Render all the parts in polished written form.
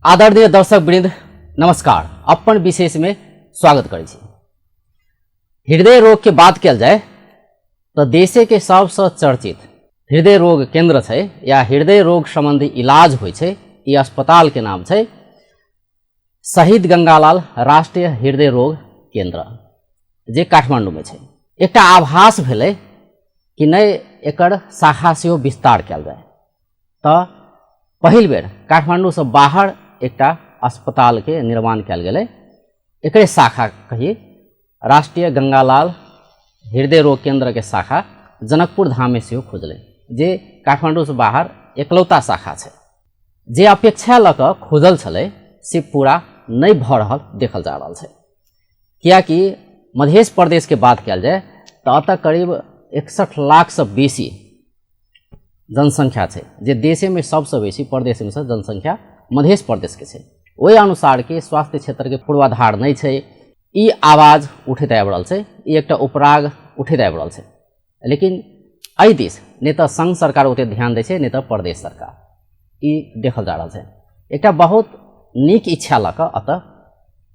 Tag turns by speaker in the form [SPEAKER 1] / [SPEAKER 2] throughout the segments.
[SPEAKER 1] आदरणीय दर्शक वृंद नमस्कार। अपन विशेष में स्वागत करै छी। हृदय रोग के बात कयल जाय तऽ देशे के सबसँ चर्चित हृदय रोग केंद्र छै या हृदय रोग संबंधी इलाज होइ छै, ई अस्पताल के नाम छै शहीद गंगालाल राष्ट्रीय हृदय रोग केंद्र, जे काठमांडू में छै। एकटा आभास भेलै कि नहि एकर शाखा सेहो विस्तार कयल जाय, तऽ पहिल बेर काठमांडूसँ बाहर एकटा अस्पतालके निर्माण कयल गेलै। एकरे शाखा कही राष्ट्रीय गंगालाल हृदय रोग केंद्रके शाखा जनकपुर धाममे सेहो खुजलै, जे काठमांडूसँ बाहर एकलौता शाखा छै। जे अपेक्षा लऽ कऽ खुजल छलै से पूरा नहि भऽ रहल देखल जा रहल छै, कियाकि मध्य प्रदेशके बात कयल जाय तऽ एतऽ करीब 61 लाखसँ बेसी जनसंख्या छै, जे देशेमे सबसँ बेसी प्रदेशमे सँ जनसंख्या मध्य प्रदेशके छै। ओहि अनुसारके स्वास्थ्य क्षेत्रके पूर्वाधार नहि छै। ई आवाज उठैत आबि रहल छै, ई एकटा उपराग उठैत आबि रहल छै, लेकिन एहि दिस नहि तऽ संघ सरकार ओते ध्यान दै छै, नहि तऽ प्रदेश सरकार। ई देखल जा रहल छै। एकटा बहुत नीक इच्छा लऽ कऽ एतऽ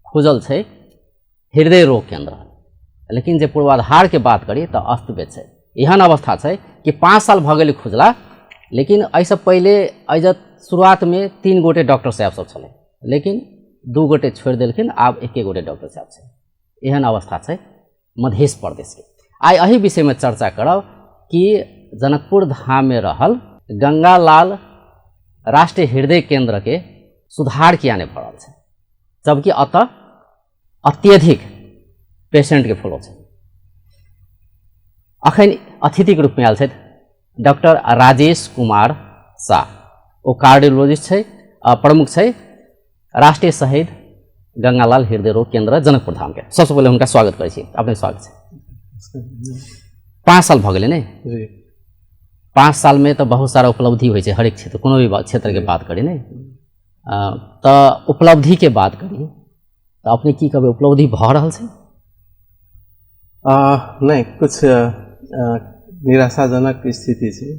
[SPEAKER 1] खुजल छै हृदय रोग केंद्र, लेकिन जे पूर्वाधारके बात करी तऽ अस्त व्यस्त छै। एहन अवस्था छै कि 5 साल भऽ गेलै खुजला, लेकिन एहिसँ पहिले एहि शुरुआतमे 3 गोटे डॉक्टर साहब सब छलै, लेकिन 2 गोटे छोड़ि देलखिन, आब 1 गोटे डॉक्टर साहब छै। एहन अवस्था छै मध्य प्रदेशके। आइ एहि विषयमे चर्चा करब कि जनकपुर धाममे रहल गंगालाल राष्ट्रीय हृदय केंद्रके सुधार किया नहि भऽ रहल छै, जबकि एतऽ अत्यधिक पेशेंटके फ्लो छै। अखन अतिथिके रूपमे आयल छथि डॉक्टर राजेश कुमार शाह। ओ कार्डियोलॉजिस्ट छै, प्रमुख छै राष्ट्रीय शहीद गंगालाल हृदय रोग केंद्र जनकपुर धामके। सबसँ पहिले हुनका स्वागत करै छी। अपने स्वागत छै। 5 साल भऽ गेलै ने?
[SPEAKER 2] जी।
[SPEAKER 1] 5 सालमे तऽ बहुत सारा उपलब्धि होइ छै हरेक क्षेत्र, कोनो भी क्षेत्रके बात करी ने, तऽ उपलब्धिके बात करी तऽ अपने की कहबै, उपलब्धि भऽ रहल छै?
[SPEAKER 2] नहि, कुछ निराशाजनक स्थिति छै।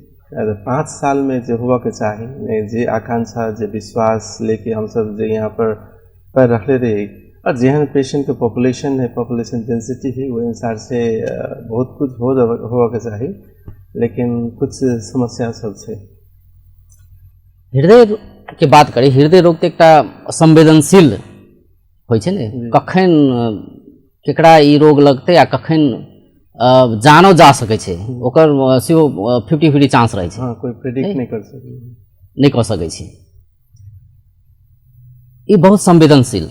[SPEAKER 2] 5 सालमे जे होबऽके चाही, नहि जे आकांक्षा जे विश्वास लेके हमसब जे यहाँ पर पैर रखले रही, और जेहन पेशेंटके पॉपुलेशन है, पॉपुलेशन डेंसिटी है, ओहि अनुसार से बहुत कुछ होबऽके चाही, लेकिन कुछ समस्या सब छै।
[SPEAKER 1] हृदय के बात करी, हृदय रोग तऽ एकटा संवेदनशील होइ छै ने, कखन केकरा ई रोग लगतै आ कखन जानो जा सकै छै, ओकर सेहो 50-50 चांस रहै छै।
[SPEAKER 2] हाँ, कोइ प्रेडिक्ट नहि कर सकै,
[SPEAKER 1] नहि कऽ सकै छी। ई बहुत संवेदनशील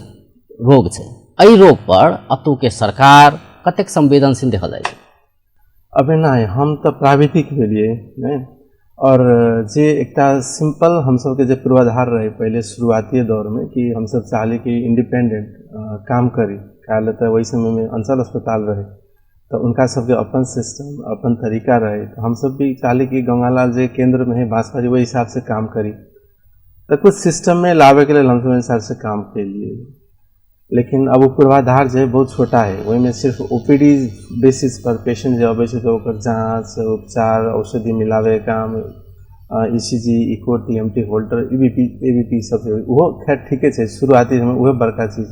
[SPEAKER 1] रोग छै। एहि रोग पर अतुके सरकार कतेक संवेदनशील देखल जाइ छै?
[SPEAKER 2] अबे नहि, हम तऽ प्राविधिक भेलियै नहि, और जे एकटा सिंपल हमसबके जे पूर्वाधार रहे पहिले शुरुआती दौरमे कि हमसब चाहली कि इंडिपेंडेंट काम करी, काल्हि तऽ ओहि समयमे अंचल अस्पताल रहे तऽ उनका सबके अपन सिस्टम अपन तरीका रहे, तऽ हमसब भी चाहली कि गंगालाल जे केंद्रमे है बाँसबारी ओहि हिसाबसँ काम करी, तऽ कुछ सिस्टममे लाबैके लेल हमसब अनुसार से काम केलिए। लेकिन अब ओ पूर्वाधार जे बहुत छोटा है, ओहिमे सिर्फ ओपीडी बेसिस पर पेशेंट जे अबै छै तऽ ओकर जाँच उपचार औषधि मिलाबै काम, ECG echo TMT Holter EBP ABP सब ओहो खैर ठीके छै, शुरुआती समय उहे बड़का चीज।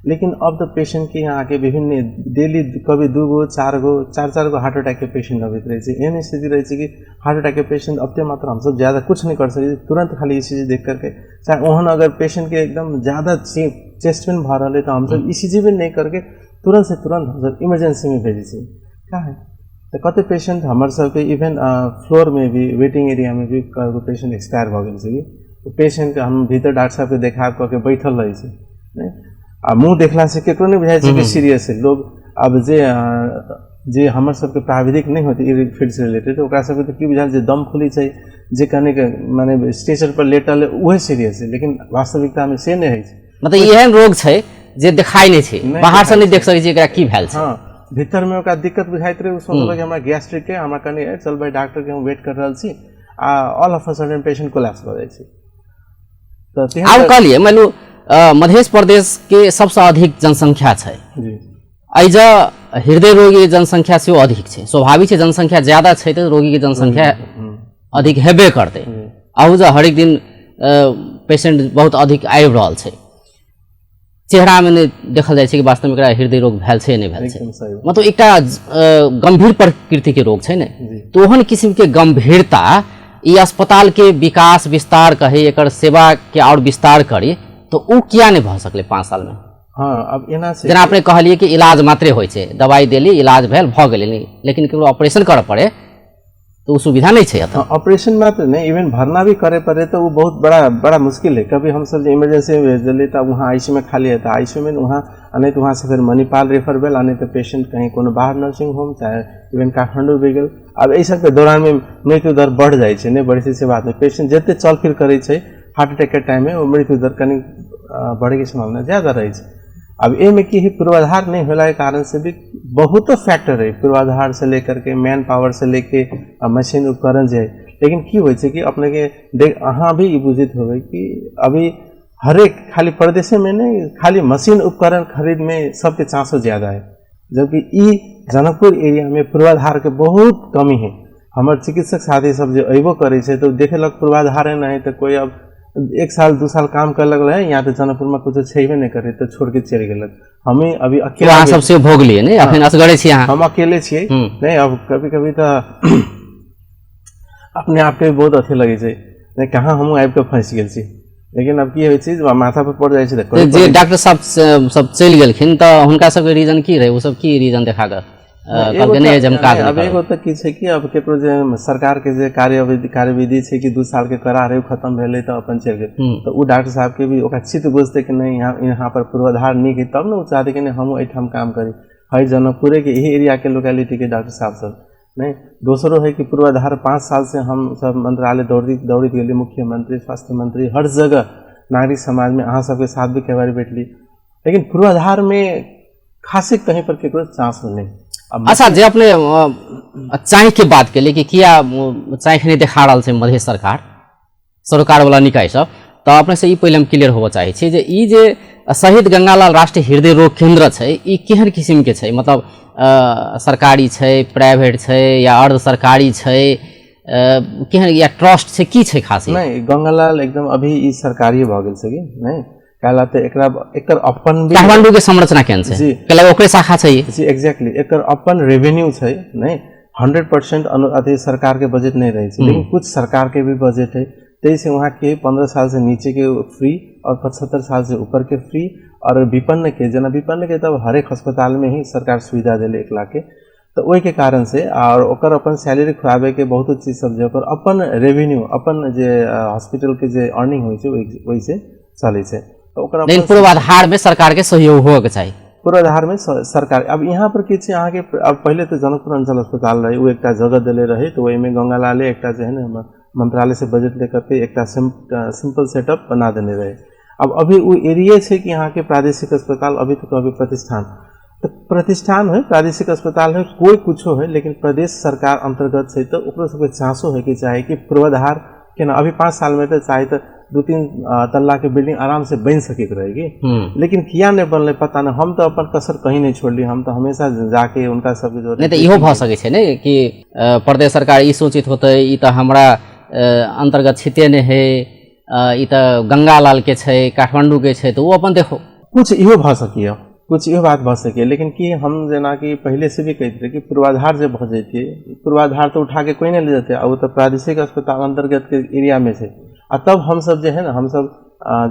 [SPEAKER 2] लेकिन अब तऽ पेशेंटके अहाँके विभिन्न डेली कभी 2 गो 4 गो 4-4 गो हार्ट अटैकके पेशेंट अबैत रहै छै। एहन स्थिति रहै छै कि हार्ट अटैकके पेशेंट अबते मात्र हमसब ज़्यादा कुछ नहि कर सकै छी, तुरंत खाली ECG देख करके, चाहे ओहन अगर पेशेंटके एकदम ज़्यादा चेस्ट पेन भऽ रहल है तऽ हमसब ECG भी नहि करके तुरंत से तुरंत हमसब इमरजेंसीमे भेजै छी। काहे तऽ कते पेशेंट हमर सबके इवेन फ्लोरमे भी वेटिंग एरियामे भी कएगो पेशेंट एक्सपायर भऽ गेल छै कि ओ पेशेंटके हम भीतर डॉक्टर साहबके देखाब कऽ के बैठल रहै छै नहि, आ मुँह देखलासँ केकरो नहि बुझाइ छै कि सीरियस है। लोग अब जे जे हमर सबके प्राविधिक नहि होतै ई फील्ड से रिलेटेड, ओकरा सबके तऽ की बुझायल जे दम फूली छै, जे कनिक माने स्ट्रेचर पर लेटल है उहे सीरियस है, लेकिन वास्तविकतामे से नहि होइ छै।
[SPEAKER 1] मतलब एहन रोग छै जे देखाइ नहि छै, बाहर से नहि देख सकै छी एकरा की भेल छै।
[SPEAKER 2] हाँ, भीतरमे ओकरा दिक्कत बुझाइत रहै, ओ सोचलक हमरा गैस्ट्रिक के, हमरा कनि चल भाइ डॉक्टरके हम वेट कर रहल छी, आ all of a sudden patient collapse भऽ जाइ छै।
[SPEAKER 1] तऽ आब कहलियै मानि लू मध्य प्रदेश के सबसँ अधिक जनसंख्या छै
[SPEAKER 2] जी,
[SPEAKER 1] एहि जे हृदय रोगीके जनसंख्या सेहो अधिक छै, स्वाभाविक छै जनसंख्या ज्यादा छै तऽ रोगीके जनसंख्या अधिक हेबे करतै। अहू जे हरेक दिन पेशेंट बहुत अधिक आबि रहल छै, चेहरामे नहि देखल जाइ छै कि वास्तवमे एकरा हृदय रोग भेल छै नहि भेल छै, मतलब एकटा गंभीर प्रकृतिके रोग छै ने। तऽ ओहन किसिमके गंभीरता ई अस्पतालके विकास विस्तार कही, एकर सेवाके आओर विस्तार करी, तऽ ओ किया नहि भऽ सकलै 5 सालमे?
[SPEAKER 2] हाँ, अब एना छै
[SPEAKER 1] जेना अपने कहलियै कि इलाज मात्रे होइ छै, दवाइ देली इलाज भेल भऽ गेलै, लेकिन केकरो ऑपरेशन करऽ पड़े तो वो सुविधा नहीं है।
[SPEAKER 2] ऑपरेशन मात्र नहीं, इवन भरना भी करे पड़े तो वो बहुत बड़ा बड़ा मुश्किल है। कभी हम सब इमरजेंसी में भेज दिली तो वहाँ आईसीयू में खाली है, तो आईसीयू में वहाँ नहीं तो वहाँ से फिर मणिपाल रेफर भेल, नहीं तो पेशेंट कहीं कोनो बाहर नर्सिंग होम चाहे इवन काठमांडू भी गेल। अब एहि सबके दौरान में मृत्यु दर बढ़ जाइ छै, नहीं बढ़ै छै से बात नहीं, पेशेंट जते चल फिर करै छै हार्ट अटैक के टाइम में वो मृत्यु दर कनी बढ़े के सम्भावना ज़्यादा रहै छै। अब एहिमे की है, पूर्वाधार नहीं होला के कारण से भी बहुत फैक्टर है, पूर्वाधार से लेकर के मैन पावर से लेके मशीन उपकरण जे है। लेकिन की होइ छै कि अपने के देख अहाँ भी ई बुझित होबै कि अभी हरेक खाली प्रदेशे में नहीं, खाली मशीन उपकरण खरीद में सबके चांसो ज़्यादा है, जबकि ई जनकपुर एरिया में पूर्वाधार के बहुत कमी है। हमर चिकित्सक साथी सब जे अयबो करै छै तो देखेलक पूर्वाधारे नहीं, तो कोई अब 1 साल 2 साल काम कर लगल है, यहाँ तो जनकपुर में कुछ छेबे नहीं करे तो छोड़ के चलि गेलक। हमें अभी अकेला
[SPEAKER 1] अहाँ सब से भोगलिए नहीं, अखन असगरे छी अहाँ?
[SPEAKER 2] हम अकेले छियै नहीं। अब कभी कभी तो अपने आप के बहुत अथी लगै छै, नहीं कहाँ हमहूँ आबि कऽ फँसि गेल छी। लेकिन अब की होइ छै माथा पर पड़ जाइ छै तऽ
[SPEAKER 1] जे डॉक्टर साहब सब चलि गेलखिन तऽ हुनका सबके रीजन की रहै, ओ सब की रीजन देखा कऽ
[SPEAKER 2] अब एगो तऽ की छै कि अब केकरो जे सरकार के जे कार्यविधि छै कि 2 साल के करार है खत्म भेलै तऽ अपन चलि गेल, तऽ ओ डॉक्टर साहब के भी ओकरा चित्त बुझतै कि नहीं यहाँ पर पूर्वाधार नीक है, तब ने ओ चाहतै कि नहीं हमहूँ एहिठाम काम करी। है जनकपुरे के यही एरिया के लोकेलिटी के डॉक्टर साहब सब नहीं। दोसरो है कि पूर्वाधार 5 साल से हम सब मंत्रालय दौड़ित गेली, मुख्यमंत्री स्वास्थ्य मंत्री हर जगह नागरिक समाज में अहाँ सबके साथ भी कई बार बैठली, लेकिन पूर्वाधार में खासे कहीं पर केकरो चांस नहीं।
[SPEAKER 1] अच्छा, जे अपने चाँखि के बात केलिए कि किया चाँखि नहीं देखा रहल छै मधेश सरकार सरकार वाला निकाय सब, तऽ अपने से ई पहिले हम क्लियर होबऽ चाहै छी जे ई जे शहीद गंगालाल राष्ट्रीय हृदय रोग केंद्र छै ई केहन किसिम के छै, मतलब सरकारी छै, प्राइवेट छै या अर्ध सरकारी छै, केहन या ट्रस्ट छै, की छै खास?
[SPEAKER 2] नहीं, गंगालाल एकदम अभी ई सरकारी भऽ गेल छै कि नहीं, काला तऽ एकरा एकर अपन भी
[SPEAKER 1] काठमांडू के संरचना केहन छै
[SPEAKER 2] जी,
[SPEAKER 1] कैला ओकरे शाखा छै
[SPEAKER 2] जी, एग्जैक्टली एकर अपन रेवेन्यू छै नहीं, 100% अथी सरकार के बजट नहीं रहै छै, लेकिन कुछ सरकार के भी बजट है। तैसे वहाँ के 15 साल से नीचे के फ्री और 75 साल से ऊपर के फ्री, और विपन्न के जेना विपन्न के तब हरेक अस्पताल में ही सरकार सुविधा देले 1 लाख के, तो ओहि के कारण से और ओकर अपन सैलरी खुआबे के बहुत चीज सब जे ओकर अपन रेवेन्यू अपन जे हॉस्पिटल के जे अर्निंग होइ छै ओहि से चलै छै।
[SPEAKER 1] लेकिन पूर्वाधार में सरकार के सहयोग होबऽ के चाही।
[SPEAKER 2] पूर्वाधार में सरकार अब यहाँ पर की छै अहाँके, अब पहिले तऽ जनकपुर अंचल अस्पताल रहे, ओ एकटा जगह देले रहे, तो ओहिमे गंगालाले एकटा जे है ने मंत्रालय से बजट लेकर के एकटा सिंपल सेटअप बना देने रहे। अब अभी वो एरिया छै कि यहाँ के प्रादेशिक अस्पताल अभी तो अभी प्रतिष्ठान, तो प्रतिष्ठान है प्रादेशिक अस्पताल है कोई कुछो है, लेकिन प्रदेश सरकार अंतर्गत छै तो ओकरो सबके चांसो है कि चाहे कि पूर्वाधार केना अभी 5 साल में तो चाहे तो 2-3 तल्ला के बिल्डिंग आराम से बन सकैत रहेगी, लेकिन किया नहीं बनलै पता नहीं। हम तो अपन कसर कहीं नहीं छोड़ली, हम तो हमेशा जाके उनका सब जोड़े।
[SPEAKER 1] नहीं तो इहो भऽ सकै छै ने कि प्रदेश सरकार ई सोचित होतै ई तऽ हमरा अंतर्गत छिते नहि है, ई तऽ गंगालाल के छै काठमांडू के छै, तो वो अपन देखो
[SPEAKER 2] कुछ इहो भऽ सकैए, कुछ इहो बात भऽ सकैए। लेकिन कि हम जेनाकि पहिले से भी कहैत रही कि पूर्वाधार जे भऽ जैतियै, पूर्वाधार तऽ उठा के कोई नहीं ले जेतै, आ ओ तऽ प्रादेशिक अस्पताल अंतर्गत के एरिया में छै, आ तब हम सब जे है ना हम सब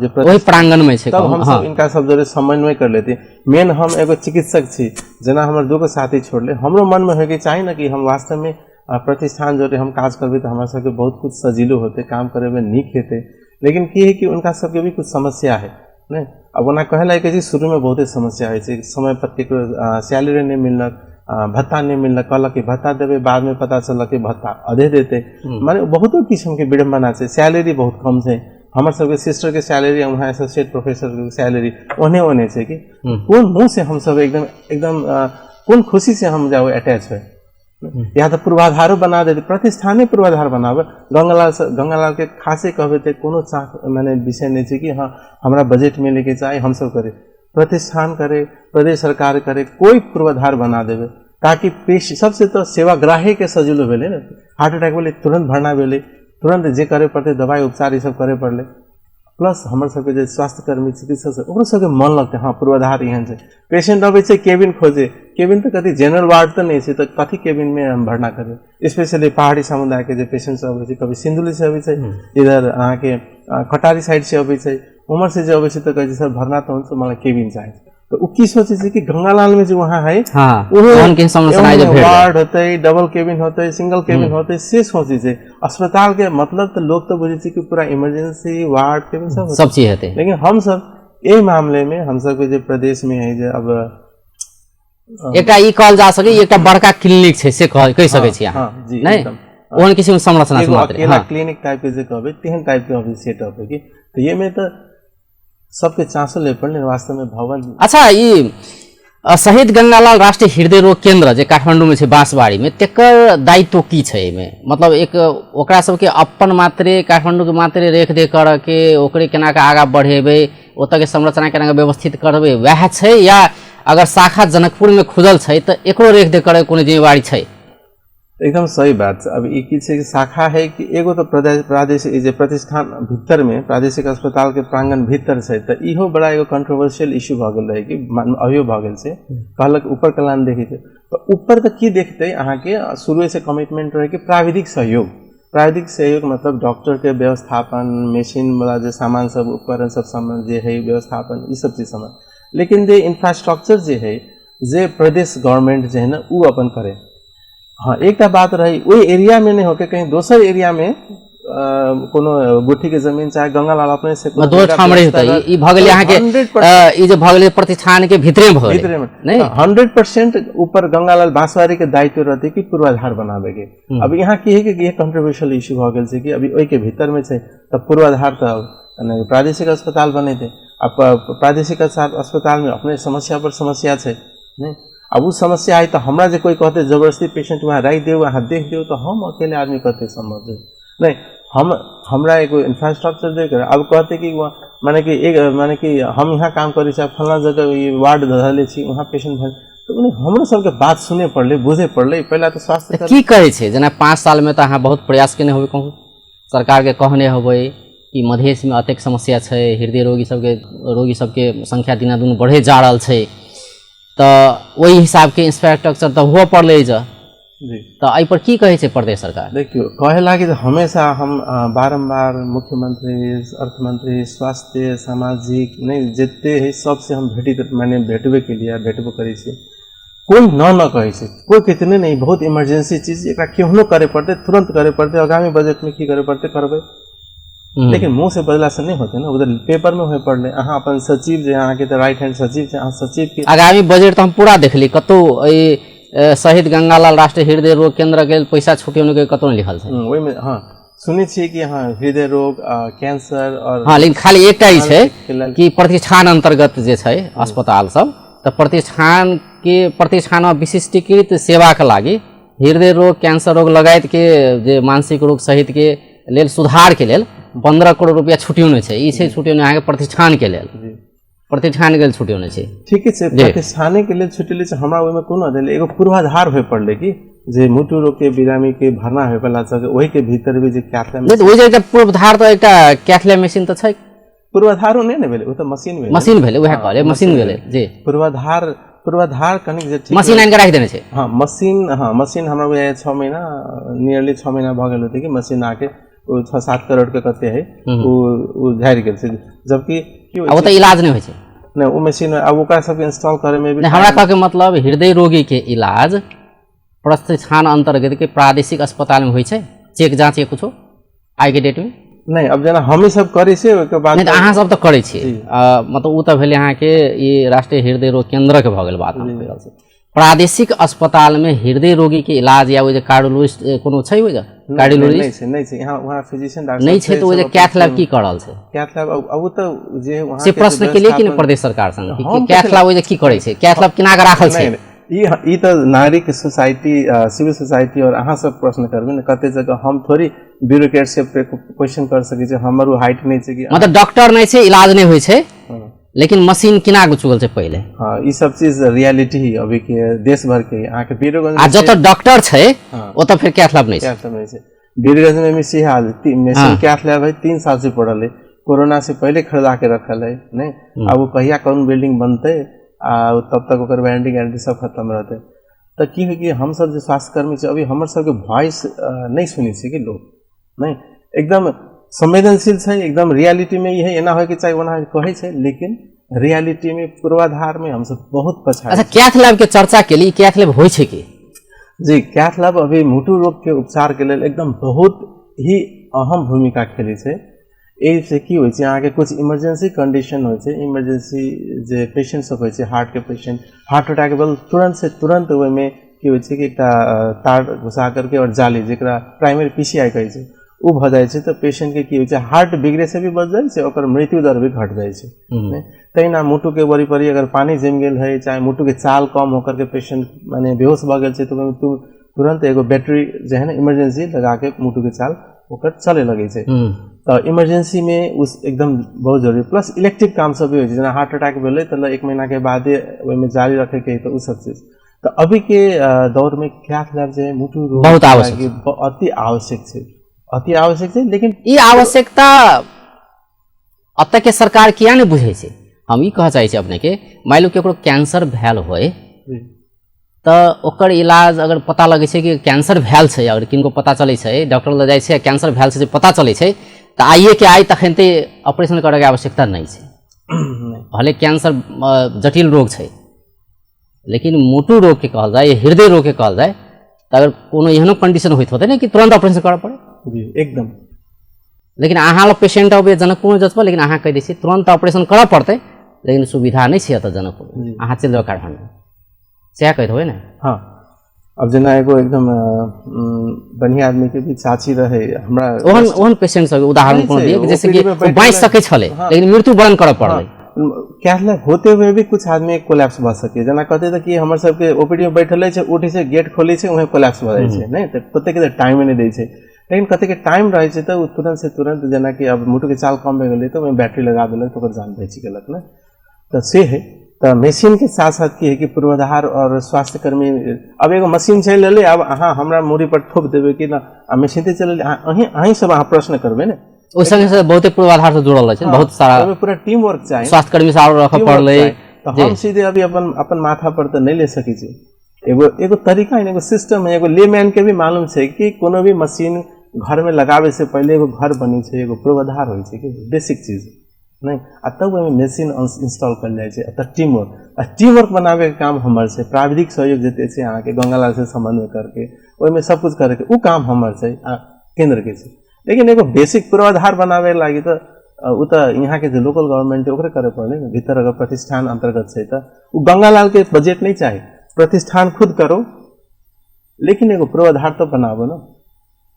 [SPEAKER 2] जे
[SPEAKER 1] ओहि प्रांगण में छै
[SPEAKER 2] तब हम सब इनका सब जोरे समन्वय कर लेती। मेन हम एगो चिकित्सक छी, जेना हमर 2 साथी छोड़ले, हमरो मन में होइके चाही ना कि हम वास्तव में प्रतिष्ठान जोरे हम काज करबै तऽ हमरा सबके बहुत कुछ सजीलो होतै, काम करैमे नीक हेतै। लेकिन की है कि उनका सबके भी कुछ समस्या है नहीं। अब ओना कहै लायक छै शुरूमे बहुते समस्या होइ छै, समय पर केकरो सैलरी नहि मिललक, भत्ता नहि मिललक, कहलक कि भत्ता देबै, बादमे पता चललक कि भत्ता आधे देतै, माने बहुतो किसिमके विडम्बना छै। सैलरी बहुत कम छै, हमर सबके सिस्टर के सैलरी वहाँ एसोसिएट प्रोफेसर के सैलरी ओहने ओहने छै कि कोन मुँह से हम सब एकदम एकदम कोन खुशी से हम जाउ अटैच होइ। या तऽ पूर्वाधारो बना देते, प्रतिष्ठाने पूर्वाधार बनाबै। गंगालाल के खासे कहबै तऽ कोनो चाह माने विषय नहीं छै कि हाँ हमरा बजट मिलैके चाही, हम सब करे, प्रतिष्ठान करे, प्रदेश सरकार करे, कोई पूर्वाधार बना देवे ताकि पेश सबसे तो सेवाग्राही के सजिलो भेलै ने। हार्ट अटैक भेलै तुरंत भरना भेलै, तुरंत जे करे पड़तै दवाई उपचार ई सब करे पड़लै। प्लस हमर सबके जे स्वास्थ्यकर्मी चिकित्सक सब ओकरो सबके मन लगतै, हँ पूर्वाधार एहन छै। पेशेंट अबै छै केबिन खोजे, केबिन तऽ कथी जनरल वार्ड तऽ नहि छै, तऽ कथी केबिनमे हम भरना करी। स्पेशली पहाड़ी समुदायके जे पेशेंट सब अबै छै, कभी सिन्धुलीसँ अबै छै, इधर अहाँके कटारी साइडसँ अबै छै, उम्हर से जे अबै छै तऽ कहै छै सर भरना तऽ हुन्छ, मलाई केबिन चाही। तऽ ओ की सोचै छै कि गंगालालमे जे वहाँ है वार्ड होतै, डबल केबिन होतै, सिंगल केबिन होतै, से सोचै छै। अस्पताल के मतलब तऽ लोग तऽ बुझै छै कि पूरा इमरजेंसी वार्ड केबिन सब
[SPEAKER 1] सब चीज हेतै,
[SPEAKER 2] लेकिन हमसब एहि मामले में हमसबके जे प्रदेश में है जे अब
[SPEAKER 1] एकटा ई कहल जा सकै एकटा बड़का क्लिनिक छै से कहि सकै छी अहाँ, नहि ओहन किसिम संरचना छै मात्र,
[SPEAKER 2] अकेला क्लिनिक टाइप के जे कहबै तेहन टाइप के अभी सेटअप है कि। तऽ ये में तऽ सबके चांसो ले पड़लै वास्तव में भवन।
[SPEAKER 1] अच्छा, ई शहीद गंगालाल राष्ट्रीय हृदय रोग केंद्र जे काठमांडू में छै बांसबाड़ी में, तेकर दायित्व की छै एहिमे? मतलब एक ओकरा सबके अपन मात्रे काठमांडू के मात्रे रेख देख करऽ के ओकरे केना के आगाँ बढ़ेबै, ओतऽ के संरचना केना के व्यवस्थित करबै, वएह छै? या अगर शाखा जनकपुर में खुजल छै तऽ एकरो रेख देख करऽ के कोनो जिम्मेवारी छै?
[SPEAKER 2] एकदम सही बात छै। अब ई की छै कि शाखा है कि एगो तऽ प्रादेशिक जे प्रतिष्ठान भीतर में प्रादेशिक अस्पताल के प्रांगण भीतर छै, तऽ इहो बड़ा एगो कंट्रोवर्शियल इश्यू भऽ गेल रहै कि अभियो भऽ गेल छै। कहलक ऊपर कलान देखै छै तऽ ऊपर तऽ की देखतै, अहाँके शुरुए से कमिटमेंट रहै कि प्राविधिक सहयोग, प्राविधिक सहयोग मतलब डॉक्टर के व्यवस्थापन, मशीन वाला जे सामान सब, उपकरण सब सामान जे है व्यवस्थापन, ई सब चीज सामान। लेकिन जे इंफ्रास्ट्रक्चर जे है जे प्रदेश गवर्नमेंट जे है ना उ अपन करे। हाँ, एकटा बात रही ओहि एरिया में नहीं होके कहीं दोसर एरिया में कोनो गुठी के जमीन चाहे गंगालाल अपने से
[SPEAKER 1] दोसर ठाम रही होतै। ई भऽ गेलै अहाँके ई जे भऽ गेलै प्रतिष्ठान के भीतरे भऽ गेलै,
[SPEAKER 2] भीतरे में नहीं 100% ऊपर गंगालाल बांसवाड़ी के दायित्व रहतै कि पूर्वाधार बनाबे के। अब यहाँ की है कि ये कंट्रोवर्शियल इश्यू भऽ गेल छै कि अभी ओहि के भीतर में छै तऽ पूर्वाधार तऽ प्रादेशिक अस्पताल बनेतै। अब प्रादेशिक अस्पताल में अपने समस्या पर समस्या छै नहीं। अब उ समस्या है तऽ हमरा जे कोई कहते जबरदस्ती पेशेंट वहाँ राखि दियौ, अहाँ देख दियौ, तऽ हम अकेले आदमी कते सम्भव छै नहीं। हम हमरा एगो इंफ्रास्ट्रक्चर दे के अब कहते कि माने कि एक माने कि हम यहाँ काम करै छी, फलना जगह ई वार्ड धरले छी वहाँ पेशेंट भर, तऽ हमरो सबके बात सुने पड़लै, बुझे पड़लै। पहिला तऽ स्वास्थ्य
[SPEAKER 1] की कहै छै, जेना 5 साल में तऽ अहाँ बहुत प्रयास केने होबै, कहूँ सरकार के कहने होबै कि मधेश में अतेक समस्या छै, हृदय रोगी सबके संख्या दिना दिन बढ़े जा रहल छै, तऽ ओहि हिसाबके इंफ्रास्ट्रक्चर तऽ हुअ पड़लै जे, तऽ एहि पर की कहै छै प्रदेश सरकार?
[SPEAKER 2] देखियौ, कहे लागी तऽ हमेशा हम बारम्बार मुख्यमंत्री, अर्थमंत्री, स्वास्थ्य, सामाजिक नहीं जते है सबसे हम भेटित माने भेटबे के लिए भेटबो करै छी। कोई न न कहै छै, कोई कितने नहीं, बहुत इमरजेंसी चीज एकरा केहनो करे पड़तै, तुरंत करे पड़तै, आगामी बजट में की करे पड़तै करबै, लेकिन मुँह से बजला से नहीं होते ना, उधर पेपर में होय पड़लै। अहाँ अपन सचिव जे अहाँके तऽ राइट हैंड सचिव छै, अहाँ सचिव के
[SPEAKER 1] आगामी बजट तऽ हम पूरा देखली, कतौ एहि शहीद गंगालाल राष्ट्रीय हृदय रोग केंद्र के पैसा छुटियो के कतौ नहीं लिखल छै
[SPEAKER 2] ओहिमे। हाँ, सुनै छियै कि हाँ हृदय रोग, कैंसर और
[SPEAKER 1] हाँ, लेकिन खाली एकटा ई छै कि प्रतिष्ठान अंतर्गत जे छै अस्पताल सब, तऽ प्रतिष्ठान के प्रतिष्ठान विशिष्टीकृत सेवा के लागि हृदय रोग, कैंसर रोग लगायत के जे मानसिक रोग सहित के लेल सुधार के लेल 15 करोड़ रुपया छुटियो छै। ई छै छुटियो अहाँके प्रतिष्ठान के लेल, प्रतिष्ठान के लेल छुटियो छै।
[SPEAKER 2] ठीके छै, प्रतिष्ठाने के लेल छुटिले छै, हमरा ओहिमे कोनो देल एगो पूर्वाधार होय पड़लै कि जे मुटु रोग के बिरामी के भरना होय वाला छै ओहि के भीतर भी जे कैथलैब
[SPEAKER 1] नहीं, ओहि जे एकटा पूर्वाधार तऽ एकटा कैथलैब मशीन तऽ छै,
[SPEAKER 2] पूर्वाधारो नहि ने भेलै, ओ तऽ मशीन भेलै,
[SPEAKER 1] मशीन भेलै, उएह कहलियै मशीन भेलै जी।
[SPEAKER 2] पूर्वाधार पूर्वाधार कनिक जे
[SPEAKER 1] मशीन आनि कऽ राखि देने छै।
[SPEAKER 2] हाँ मशीन, हाँ मशीन हमरा बुझाइए 6 महीना नियरली 6 महीना भऽ गेल होतै कि मशीन आके ओ 6-7 करोड़ के कते है ओ झाड़ि गेल छै, जबकि
[SPEAKER 1] ओ तऽ इलाज नहि होइ छै
[SPEAKER 2] नहि ओ मशीन। आब ओकरा सबके इंस्टॉल करे में भी
[SPEAKER 1] हमरा कहके मतलब हृदय रोगी के इलाज प्रतिष्ठान अंतर्गत के प्रादेशिक अस्पताल में होइ छै, चेक जाँच या कुछो आइ के डेट में
[SPEAKER 2] नहीं। अब जेना हमी सब करै छियै ओहिके बाद
[SPEAKER 1] नहीं, अहाँ सब तऽ करै छियै, मतलब ओ तऽ भेलै अहाँके ई राष्ट्रीय हृदय रोग केंद्र के भऽ गेल बात। हम कहि रहल छी प्रादेशिक अस्पताल में हृदय रोगी के इलाज या ओ जे कार्डियोलॉजिस्ट कोनो छै, ओहि जे कार्डियोलॉजिस्ट
[SPEAKER 2] नहीं छै, नहीं छै, यहाँ वहाँ फिजिशियन डॉक्टर
[SPEAKER 1] नहीं छै, तऽ ओ जे कैथ लैब की कर रहल छै?
[SPEAKER 2] कैथ लैब अब ओ तऽ जे वहाँ
[SPEAKER 1] से प्रश्न के लिए कि नहि प्रदेश सरकार संग कैथ लैब ओहि जे की करै छै, कैथ लैब केना कऽ राखल छै?
[SPEAKER 2] ई तऽ नागरिक सोसाइटी, सिविल सोसाइटी और अहाँ सब प्रश्न करबै ने, कते जगह हम थोड़ी ब्यूरोक्रेट से क्वेश्चन कर सकै छी, हमर ओ हाइट नहीं छै कि
[SPEAKER 1] मतलब डॉक्टर नहीं छै, इलाज नहीं होइ छै, लेकिन मशीन किना के चुकल छै पहिले।
[SPEAKER 2] हाँ, ई सब चीज रियलिटी ही अभी के देश भर के अहाँ के वीरगंज
[SPEAKER 1] आ जतऽ डॉक्टर छै ओतऽ फेर कैथ लैब नहीं छै,
[SPEAKER 2] कैथ लैब नहीं छै। वीरगंज में भी सही हाल, मशीन कैथ लैब है 3 साल से पड़ल है, कोरोना से पहले खरीदा के रखल है नहीं। अब वो कहिया कौन बिल्डिंग बनते आ तब तक ओकर वारंटी गारंटी सब खत्म रहते। तऽ की होइ कि हमसब जे स्वास्थ्यकर्मी छै अभी हमर सबके वॉइस नहि सुनै छै कि लोग नहीं, एकदम संवेदनशील छै, एकदम रियलिटी में इहे एना होइके चाही ओना कहै छै, लेकिन रियलिटी में पूर्वाधार में हमसब बहुत पछाड़ी।
[SPEAKER 1] अच्छा, कैथ लैब के चर्चा केली, कैथ लैब होइ छै की?
[SPEAKER 2] जी, कैथ लैब अभी मुटु रोग के उपचार के लेल एकदम बहुत ही अहम भूमिका खेलै छै। एहिसँ की होइ छै अहाँके कुछ इमरजेंसी कंडीशन होइ छै, इमरजेंसी जे पेशेंट सब होइ छै, हार्ट के पेशेंट, हार्ट अटैक भेल तुरंत से तुरंत ओहिमे की होइ छै कि एकटा तार घुसा करके और जाली जेकरा प्राइमरी पीसीआई कहै छै ओ भऽ जाइ छै, तऽ पेशेंटके की होइ छै हार्ट बिगड़े से भी बच जाइ छै, ओकर मृत्यु दर भी घट जाइ छै। तहिना मुटुके वरिपरि अगर पानी जमि गेल है, चाहे मुटुके चाल कम होकर के पेशेंट माने बेहोश भऽ गेल छै, तऽ ओहिमे तुरंत एगो बैटरी जे है ने इमरजेंसी लगा के मुटुके चाल ओकर चले लगै छै। तऽ इमरजेंसी में उस एकदम बहुत जरूरी। प्लस इलेक्ट्रिक काम सब भी होइ छै, जेना हार्ट अटैक भेलै तऽ 1 महीना के बादे ओहिमे जारी रखैके है, तऽ ओ सब चीज। तऽ अभी के दौर में कैथ लैब जे मुटु रोग
[SPEAKER 1] बहुत आवश्यक,
[SPEAKER 2] अति आवश्यक छै, अति आवश्यक छै। लेकिन
[SPEAKER 1] ई आवश्यकता अतऽ के सरकार किया नहि बुझै छै? हम ई कहऽ चाहै छी अपने के, मानि लियौ केकरो कैंसर भेल होय तऽ ओकर इलाज अगर पता लगै छै कि कैंसर भेल छै, अगर किनको पता चलै छै, डॉक्टर लग जाइ छै कैंसर भेल छै पता चलै छै, तऽ आइए के आइ तखन तऽ ऑपरेशन करैके आवश्यकता नहि छै। भले कैंसर जटिल रोग छै, लेकिन मुटु रोगके कहल जाय, हृदय रोगके कहल जाय, तऽ अगर कोनो एहनो कंडीशन होइत होतै ने कि तुरंत ऑपरेशन करऽ पड़े।
[SPEAKER 2] जी एकदम।
[SPEAKER 1] लेकिन अहाँ लग पेशेंट अबै जनकपुर जचबा, लेकिन अहाँ कहि दै छियै तुरंत ऑपरेशन करऽ पड़तै, लेकिन सुविधा नहि छै एतऽ जनकपुर, अहाँ चलि जाउ काठमाण्डू, सएह कहैत होबै ने?
[SPEAKER 2] हाँ, अब जेना एगो एकदम बढ़िया आदमी के भी चाची रहे हमरा,
[SPEAKER 1] ओहन ओहन पेशेंट सब उदाहरण कोनो दिअ जैसे कि बाँचि सकै छलै लेकिन मृत्यु वरण करऽ पड़लै।
[SPEAKER 2] कैथ लैब होते हुए भी कुछ आदमी कोलैप्स भऽ सकै, जेना कहते तऽ कि हमर सबके ओपीडी में बैठल छै, उठै छै, गेट खोलै छै, वहें कोलैप्स भऽ जाइ छै, नहि तऽ कतेक के टाइम नहि दै छै, लेकिन कतेक के टाइम रहै छै तऽ ओ तुरंत से तुरंत जेनाकि अब मुटु के चाल कम भऽ गेलै तऽ ओहिमे बैटरी लगा देलक तऽ ओकर जान बचि गेलक ने, तऽ से है। तऽ मशीन के साथ साथ की है कि पूर्वाधार और स्वास्थ्यकर्मी, अब एगो मशीन चलि एलै, अब अहाँ हमरा मूड़ी पर थोप देबै कि ना, आ मशीन तऽ चलि एलै, अहीं सब अहाँ प्रश्न करबै ने।
[SPEAKER 1] ओहि संगे से बहुते पूर्वाधार से जुड़ल रहै छै, बहुत सारा
[SPEAKER 2] पूरा टीम वर्क चाही,
[SPEAKER 1] स्वास्थ्यकर्मी सब आरो रखऽ पड़लै।
[SPEAKER 2] तऽ हम सीधे अभी अपन अपन माथा पर तऽ नहि ले सकै छी। एगो एगो तरीका है, एगो सिस्टम है, एगो लेमैन के भी मालूम छै कि कोनो भी मशीन घर में लगाबै से पहिले एगो घर बनै छै, एगो पूर्वाधार होइ छै कि बेसिक चीज नहीं, आ तब ओहिमे मशीन इंस्टॉल कयल जाइ छै। तऽ टीम वर्क, आ टीम वर्क बनाबैके काम हमर छै, प्राविधिक सहयोग जते छै अहाँके गंगालाल से समन्वय करके ओहिमे सब कुछ करके ओ काम हमर छै आ केंद्र के छै। लेकिन एगो बेसिक पूर्वाधार बनाबे लागि तऽ ओ तऽ यहाँ के जे लोकल गवर्नमेंट है ओकरे करे पड़लै ने, भीतर अगर प्रतिष्ठान अंतर्गत छै तऽ ओ गंगालाल के बजट नहीं चाही, प्रतिष्ठान खुद करो, लेकिन एगो पूर्वाधार तऽ बनाबो ना।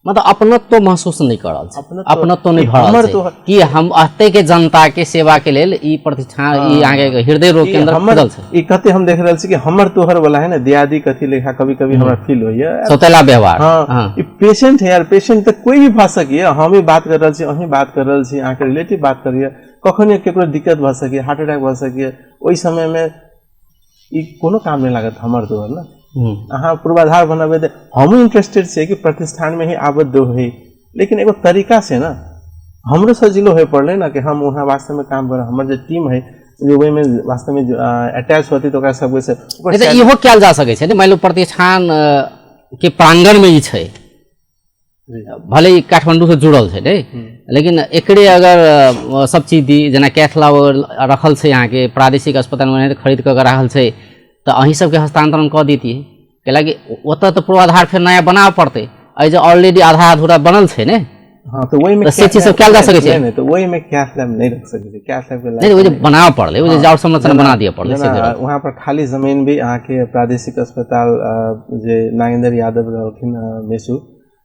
[SPEAKER 1] मतलब अपनत्व महसूस नहीं कर रहल छै, अपनत्व नहीं भऽ रहल छै कि हम एते के जनता के सेवा के लेल ई प्रतिष्ठान, ई अहाँके हृदय रोग केंद्र खुलल छै।
[SPEAKER 2] ई कते हम देख रहल छी कि हमर तोहर वाला है ना, दियादी कथी लेखा कभी कभी हमरा फील होइया,
[SPEAKER 1] सौतेला व्यवहार।
[SPEAKER 2] हाँ, ई पेशेंट है यार, पेशेंट तऽ कोई भी भऽ सकैया, हम ही बात कर रहल छी, अहीं बात कर रहल छी, अहाँके रिलेटिव बात करैया, कखनो केकरो दिक्कत भऽ सकैया, हार्ट अटैक भऽ सकैया, ओहि समय में ई कोनो काम नहीं लागत हमर तोहर ना। अहाँ पूर्वाधार बनाबै तऽ हमहूँ इंटरेस्टेड छियै कि प्रतिष्ठान में ही आबद्ध होइ, लेकिन एगो तरीका से ना हमरो सजिलो होय पड़लै ना कि हम वहाँ वास्तव में काम करब, हमर जे टीम है जे ओहिमे वास्तव में अटैच होती तऽ ओकरा सबके से
[SPEAKER 1] इहो कयल जा सकै छै ने। मानि लियौ प्रतिष्ठान के प्रांगण में ई छै, भले ही काठमांडू से जुड़ल छै ने, लेकिन एकरे अगर सब चीज दी, जेना कैथ लैब रखल छै अहाँके प्रादेशिक अस्पताल में खरीद कऽ राखल छै, तऽ अहीं सबके हस्तांतरण कऽ देतियै, कैलाकि ओतऽ तऽ पूर्वाधार फेर नया बनाबऽ पड़तै, एहि जे ऑलरेडी आधा अधूरा बनल छै ने।
[SPEAKER 2] हाँ, तऽ ओहिमे
[SPEAKER 1] से चीज सब कयल जा सकै छै।
[SPEAKER 2] नहि, तऽ ओहिमे कैथ लैब नहि रख सकै छै, कैथ लैब
[SPEAKER 1] नहि, ओ जे बनाबऽ पड़लै, ओ जे जाउ संरचना बना दिअ पड़लै।
[SPEAKER 2] वहाँ पर खाली जमीन भी अहाँके प्रादेशिक अस्पताल जे नागेंद्र यादव रहलखिन मेसू,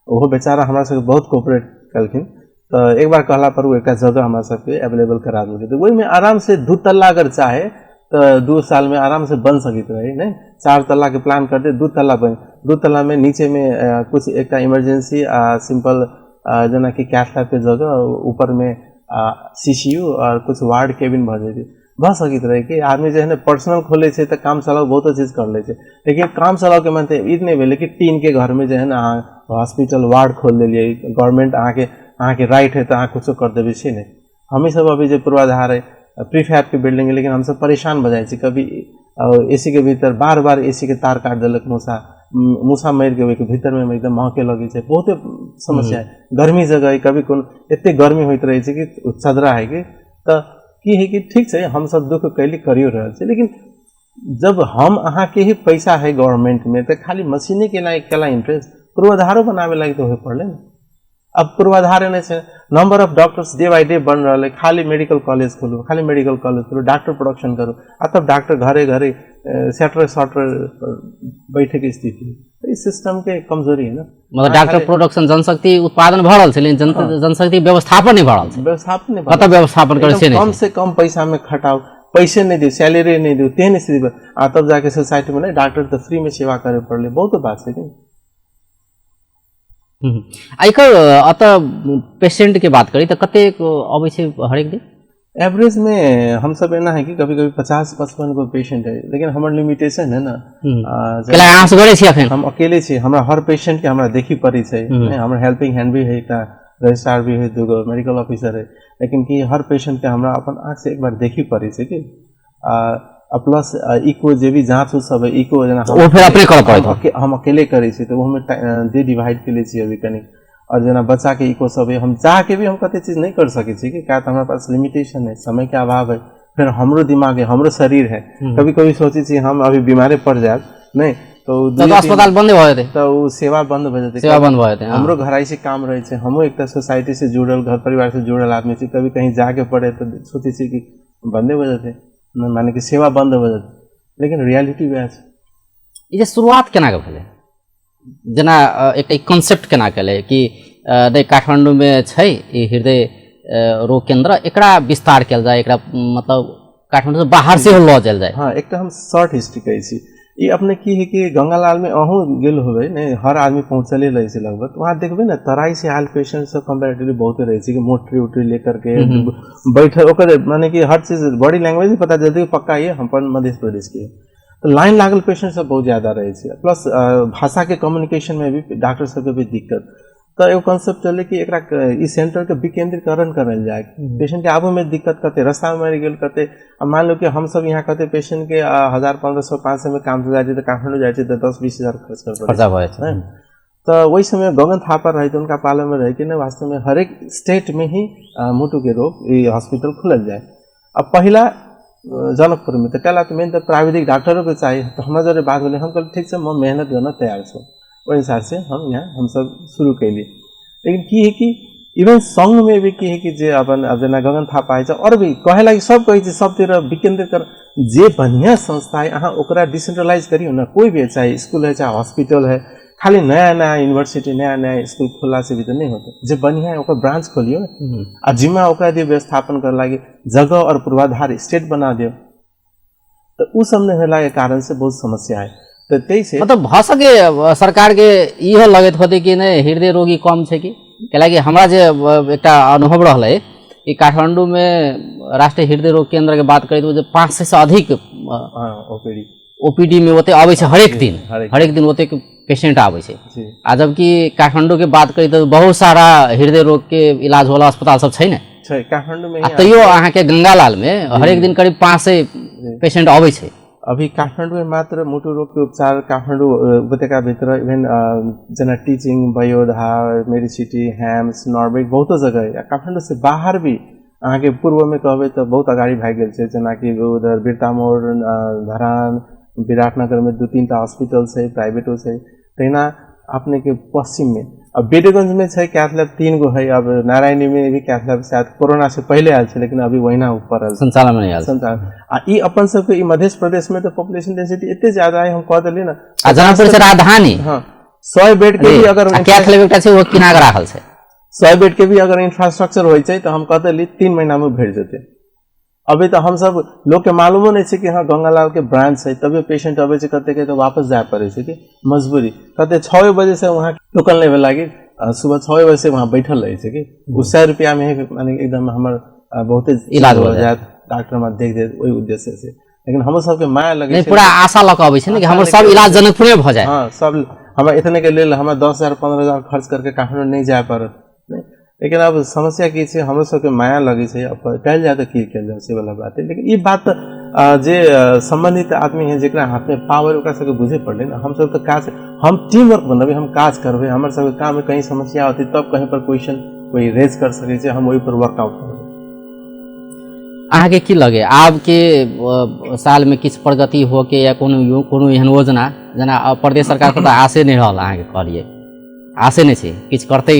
[SPEAKER 2] ओहो बेचारा हमरा सबके बहुत कोऑपरेट कलखिन, तऽ एक बार कहला पर ओ एकटा जगह हमरा सबके अवेलेबल करा देलकै, तऽ ओहिमे आराम से 2 तल्ला अगर चाहे तऽ 2 साल में आराम से बन सकैत रहे, नहीं 4 तल्ला के प्लान करते 2 तल्ला बन, 2 तल्ला में नीचे में कुछ एकटा इमरजेंसी आ सिंपल जेनाकि कैथ लैब के जगह, ऊपर में सीसीयू और कुछ वार्ड केबिन भऽ जेतै, भऽ सकैत रहे कि आदमी जे है ने पर्सनल खोलै छै तऽ काम चलाउ बहुतो चीज कर लै छै, लेकिन काम चलाउ के मानते ई नहि भेलै कि टीन के घर में जे है ने अहाँ हॉस्पिटल वार्ड खोल देलियै, गवर्नमेंट अहाँके अहाँके राइट है तऽ अहाँ कुछो कर देबै, छै नहि। हमी सब अभी जे पूर्वाधार है प्रीफैब के बिल्डिंग है, लेकिन हमसब परेशान भऽ जाइ छी। कभी एसी के भीतर बार बार एसी के तार काटि देलक मूसा, मूसा मरि के ओहिके भीतरमे एकदम महके लगै छै, बहुते समस्या है। गर्मी जगह है, कभी कोनो एते गर्मी होइत रहै छै कि चदरा है कि तऽ की है कि ठीक छै हमसब दुःख कैली करियो रहल छी, लेकिन जब हम अहाँके ही पैसा है गवर्नमेंट में तऽ खाली मशीने के लायक केला इंटरेस्ट, पूर्वाधारो बनाबे लागी तऽ होय पड़लै ने। अब पूर्वाधारे नहि छै, number of doctors day by day बन रहल है, खाली मेडिकल कॉलेज खोलू, खाली मेडिकल कॉलेज खोलू, डॉक्टर प्रोडक्शन करू, आ तब डॉक्टर घरे घरे सेटर सटर पर बैठे के स्थिति। तऽ ई सिस्टम के कमजोरी है ना।
[SPEAKER 1] मतलब डॉक्टर प्रोडक्शन जनशक्ति उत्पादन भऽ रहल छै, लेकिन जनशक्ति व्यवस्थापन नहि भऽ रहल छै।
[SPEAKER 2] व्यवस्थापन नहि।
[SPEAKER 1] कतऽ व्यवस्थापन करै से
[SPEAKER 2] एकदम कम से कम पैसा में खटाउ, पैसे नहि दियौ, सैलरी नहि दियौ, तेहन स्थिति। आ तब जाके सोसाइटी में नहि डॉक्टर तऽ फ्री में सेवा करे पड़लै, बहुत बात छै कि।
[SPEAKER 1] आ एकर एतऽ पेशेंट के बात करी तऽ कतेक अबै छै हरेक दिन?
[SPEAKER 2] एवरेज में हम सब एना है कि कभी कभी 50-55 गो पेशेंट है, लेकिन हमर लिमिटेशन है ना।
[SPEAKER 1] केला अहाँ असगरे छी अखन?
[SPEAKER 2] हम अकेले छी, हमरा हर पेशेंट के हमरा देखी पड़ै छै, हमर हेल्पिंग हैंड भी है, एकटा रजिस्ट्रार भी है, दूगो मेडिकल ऑफिसर है, लेकिन की हर पेशेंट के हमरा अपन आँख से एक बार देखी पड़ै छै कि। आ प्लस इको जे भी जाँच सब है, इको जेना
[SPEAKER 1] ओ फेर अपने करऽ पड़ैत।
[SPEAKER 2] हम अकेले करै छी तऽ ओहोमे डे डिवाइड केले छी अभी कनी। और जेना बच्चा के इको सब है, हम चाह के भी हम कते चीज नहीं कर सकै छी कि क्या तऽ हमरा पास लिमिटेशन है, समय के अभाव है, फिर हमरो दिमाग है, हमरो शरीर है। कभी कभी सोचै छी हम अभी बीमारे पड़ जायब नहीं तो
[SPEAKER 1] तब तऽ अस्पताल बंदे भऽ जेतै,
[SPEAKER 2] तऽ ओ सेवा बंद भऽ जेतै,
[SPEAKER 1] सेवा बंद भऽ जेतै।
[SPEAKER 2] हमरो घराई से काम रहै छै, हमहूँ एकटा सोसाइटी से जुड़ल, घर परिवार से जुड़ल आदमी छी, कभी कहीं जाके पड़े तऽ सोचै छी कि बंदे भऽ जेतै, माने कि सेवा बंद भऽ जेतै, लेकिन रियलिटी वएह छै।
[SPEAKER 1] ई जे शुरुआत केना कऽ भेलै, जेना एकटा कॉन्सेप्ट केना केलै कि नहि काठमाण्डूमे छै ई हृदय रोग केंद्र, एकरा विस्तार कयल जाय, एकरा मतलब काठमाण्डूसँ बाहर सेहो लऽ जायल जाय?
[SPEAKER 2] हाँ, एकटा हम शॉर्ट हिस्ट्री कहै छी। ई अपने की है कि गंगालाल में अहूँ गेल होबै ने, हर आदमी पहुँचले रहै छै लगभग, वहाँ देखबै ने तराई से आयल पेशेंट सब कम्पेरेटिवली बहुते रहै छै कि मोटरी उटरी लेकर के बैठल, ओकर माने कि हर चीज बॉडी लैंग्वेज पता चलतै कि पक्का ये हम अपन मध्य प्रदेश के है। तऽ लाइन लागल पेशेंट सब बहुत ज्यादा रहै छै, प्लस भाषा के कम्युनिकेशन में भी डॉक्टर सबके भी दिक्कत। तऽ एगो कॉन्सेप्ट चलै कि एकरा ई सेंटर के विकेंद्रीकरण करल जाय, पेशेंट के आबे में दिक्कत कते, रास्ता में मरि गेल कते। आ मान लो कि हम सब यहाँ कते पेशेंट के 1000 1500 500 में काम से जाइ छै तऽ काठमाण्डू जाइ छै तऽ 10-20 हजार खर्च कर पड़ै
[SPEAKER 1] खर्चा भऽ जाइ छै।
[SPEAKER 2] तऽ ओहि समय गगन थापा रहै तऽ उनका पालन में रहै कि नहि वास्तव में हरेक स्टेट में ही मुटु के रोग ई हॉस्पिटल खुलल जाय। अब पहिला जनकपुर में तऽ कहला तऽ मेन तऽ प्राविधिक डॉक्टरों के चाही, तऽ हमरा जरे बात भेलै, हम कहलियै ठीक छै हम मेहनत करना तैयार छौ, ओहि हिसाब से हम यहाँ हमसब शुरू कैली। लेकिन की है कि इवन संघ में भी की है कि जे अपन अब जेना गगन थापा है और भी कहे लागी सब कहै छै सब तरह विकेंद्रीकरण, जे बढ़िया संस्था है अहाँ ओकरा डिसेंट्रलाइज करियौ ना, कोई भी है, चाहे स्कूल है चाहे हॉस्पिटल है, खाली नया नया यूनिवर्सिटी नया नया स्कूल खोलला से भी तऽ नहीं होते, जे बढ़िया है ओकर ब्रांच खोलियौ आ जिम्मा ओकरा दियौ व्यवस्थापन करे लागी जगह और पूर्वाधार स्टेट बना दियौ, तऽ उ सब नहीं होला के कारण से बहुत समस्या है। तऽ तै से
[SPEAKER 1] मतलब भऽ सके सरकार के इहो लगैत होतै कि नहि हृदय रोगी कम छै कि, कैलाकि हमरा जे एकटा अनुभव रहलै कि काठमाण्डू में राष्ट्रीय हृदय रोग केंद्र के बात करी तऽ 500 से अधिक ओपीडी में ओते आबै छै हरेक दिन, हरेक दिन ओतेक पेशेंट आबै छै। आ जबकि काठमाण्डू के बात करी तऽ बहुत सारा हृदय रोग के इलाज वाला अस्पताल सब छै ने
[SPEAKER 2] छै काठमाण्डू में,
[SPEAKER 1] आ तैयो अहाँके गंगालाल में हरेक दिन करीब 500 पेशेंट आबै छै।
[SPEAKER 2] अभी काठमाण्डू में मात्र मुटु रोग के उपचार काठमाण्डू उपत्यका भीतर इवन जेना टीचिंग, बयोधा, मेडिसिटी, हैम्स, नॉर्विक बहुतो जगह है। काठमाण्डू से बाहर भी अहाँके पूर्व में कहबै तऽ बहुत अगाड़ी भागि गेल छै, जेनाकि उधर बिरतामोड़, धरान, विराटनगर में 2-3 टा हॉस्पिटल छै, प्राइवेटो छै। तहिना अपने के पश्चिम में अब बेडगंज में छै कैथलैब 3 गो है, अब नारायणी में भी कैथलैब शायद कोरोना से पहले आयल छै, लेकिन अभी वहिना ऊपर आयल
[SPEAKER 1] संचालन में आयल
[SPEAKER 2] संचालन। आ ई अपन सबके ई मध्य प्रदेश में तो पॉपुलेशन डेंसिटी एते ज्यादा है, हम कह देलियै ना।
[SPEAKER 1] आ जनकपुर से राजधानी,
[SPEAKER 2] हाँ, 100 बेड के भी अगर
[SPEAKER 1] कैथलैब एकटा छै ओ किना के राखल छै,
[SPEAKER 2] 100 बेड के भी अगर इंफ्रास्ट्रक्चर होइ छै तऽ हम कह देली 3 महीना में भरि जेतै। अभी तऽ हमसब लोग के मालूमो नहीं छै कि हाँ गंगालाल के ब्रांच है, तभी पेशेंट अबै छै कते के तऽ वापस जाय पड़ै छै कि मजबूरी। कते 6 बजे से वहाँ टोकन लेबे लागी, सुबह 6 बजे से वहाँ बैठल रहै छै कि ओ 100 रुपया में ही माने एकदम हमर बहुते
[SPEAKER 1] इलाज हो
[SPEAKER 2] जायत, डॉक्टर हमरा देख देत ओहि उद्देश्य से। लेकिन हमर सबके माया लगै
[SPEAKER 1] छै, पूरा आशा लऽ कऽ अबै छै ने कि हमर सब इलाज जनकपुरे में भऽ जाए।
[SPEAKER 2] हाँ, सब हमरा इतने के लेल हमरा 10,000 15,000 खर्च करके काठमाण्डू नहीं जाय पड़त। लेकिन अब समस्या की छै, हमरो सबके माया लगै छै, अब कयल जाय तऽ की कयल जाय से वाला बात है। लेकिन ई बात जे संबंधित आदमी है जेकरा हाथ में पावर, ओकरा सबके बुझे पड़लै ने। हमसब तऽ काज, हम टीम वर्क बनबै, हम काज करबै, हमर सबके काम में कहीं समस्या होतै तब कहीं पर क्वेश्चन कोई रेज कर सकै छै, हम ओहि पर वर्कआउट करबै।
[SPEAKER 1] अहाँके की लगे आब के साल में किछु प्रगति होके या कोनो कोनो एहन योजना, जेना प्रदेश सरकार के तऽ आसे नहि रहल, अहाँके कहलियै आसे नहि छै किछु करतै,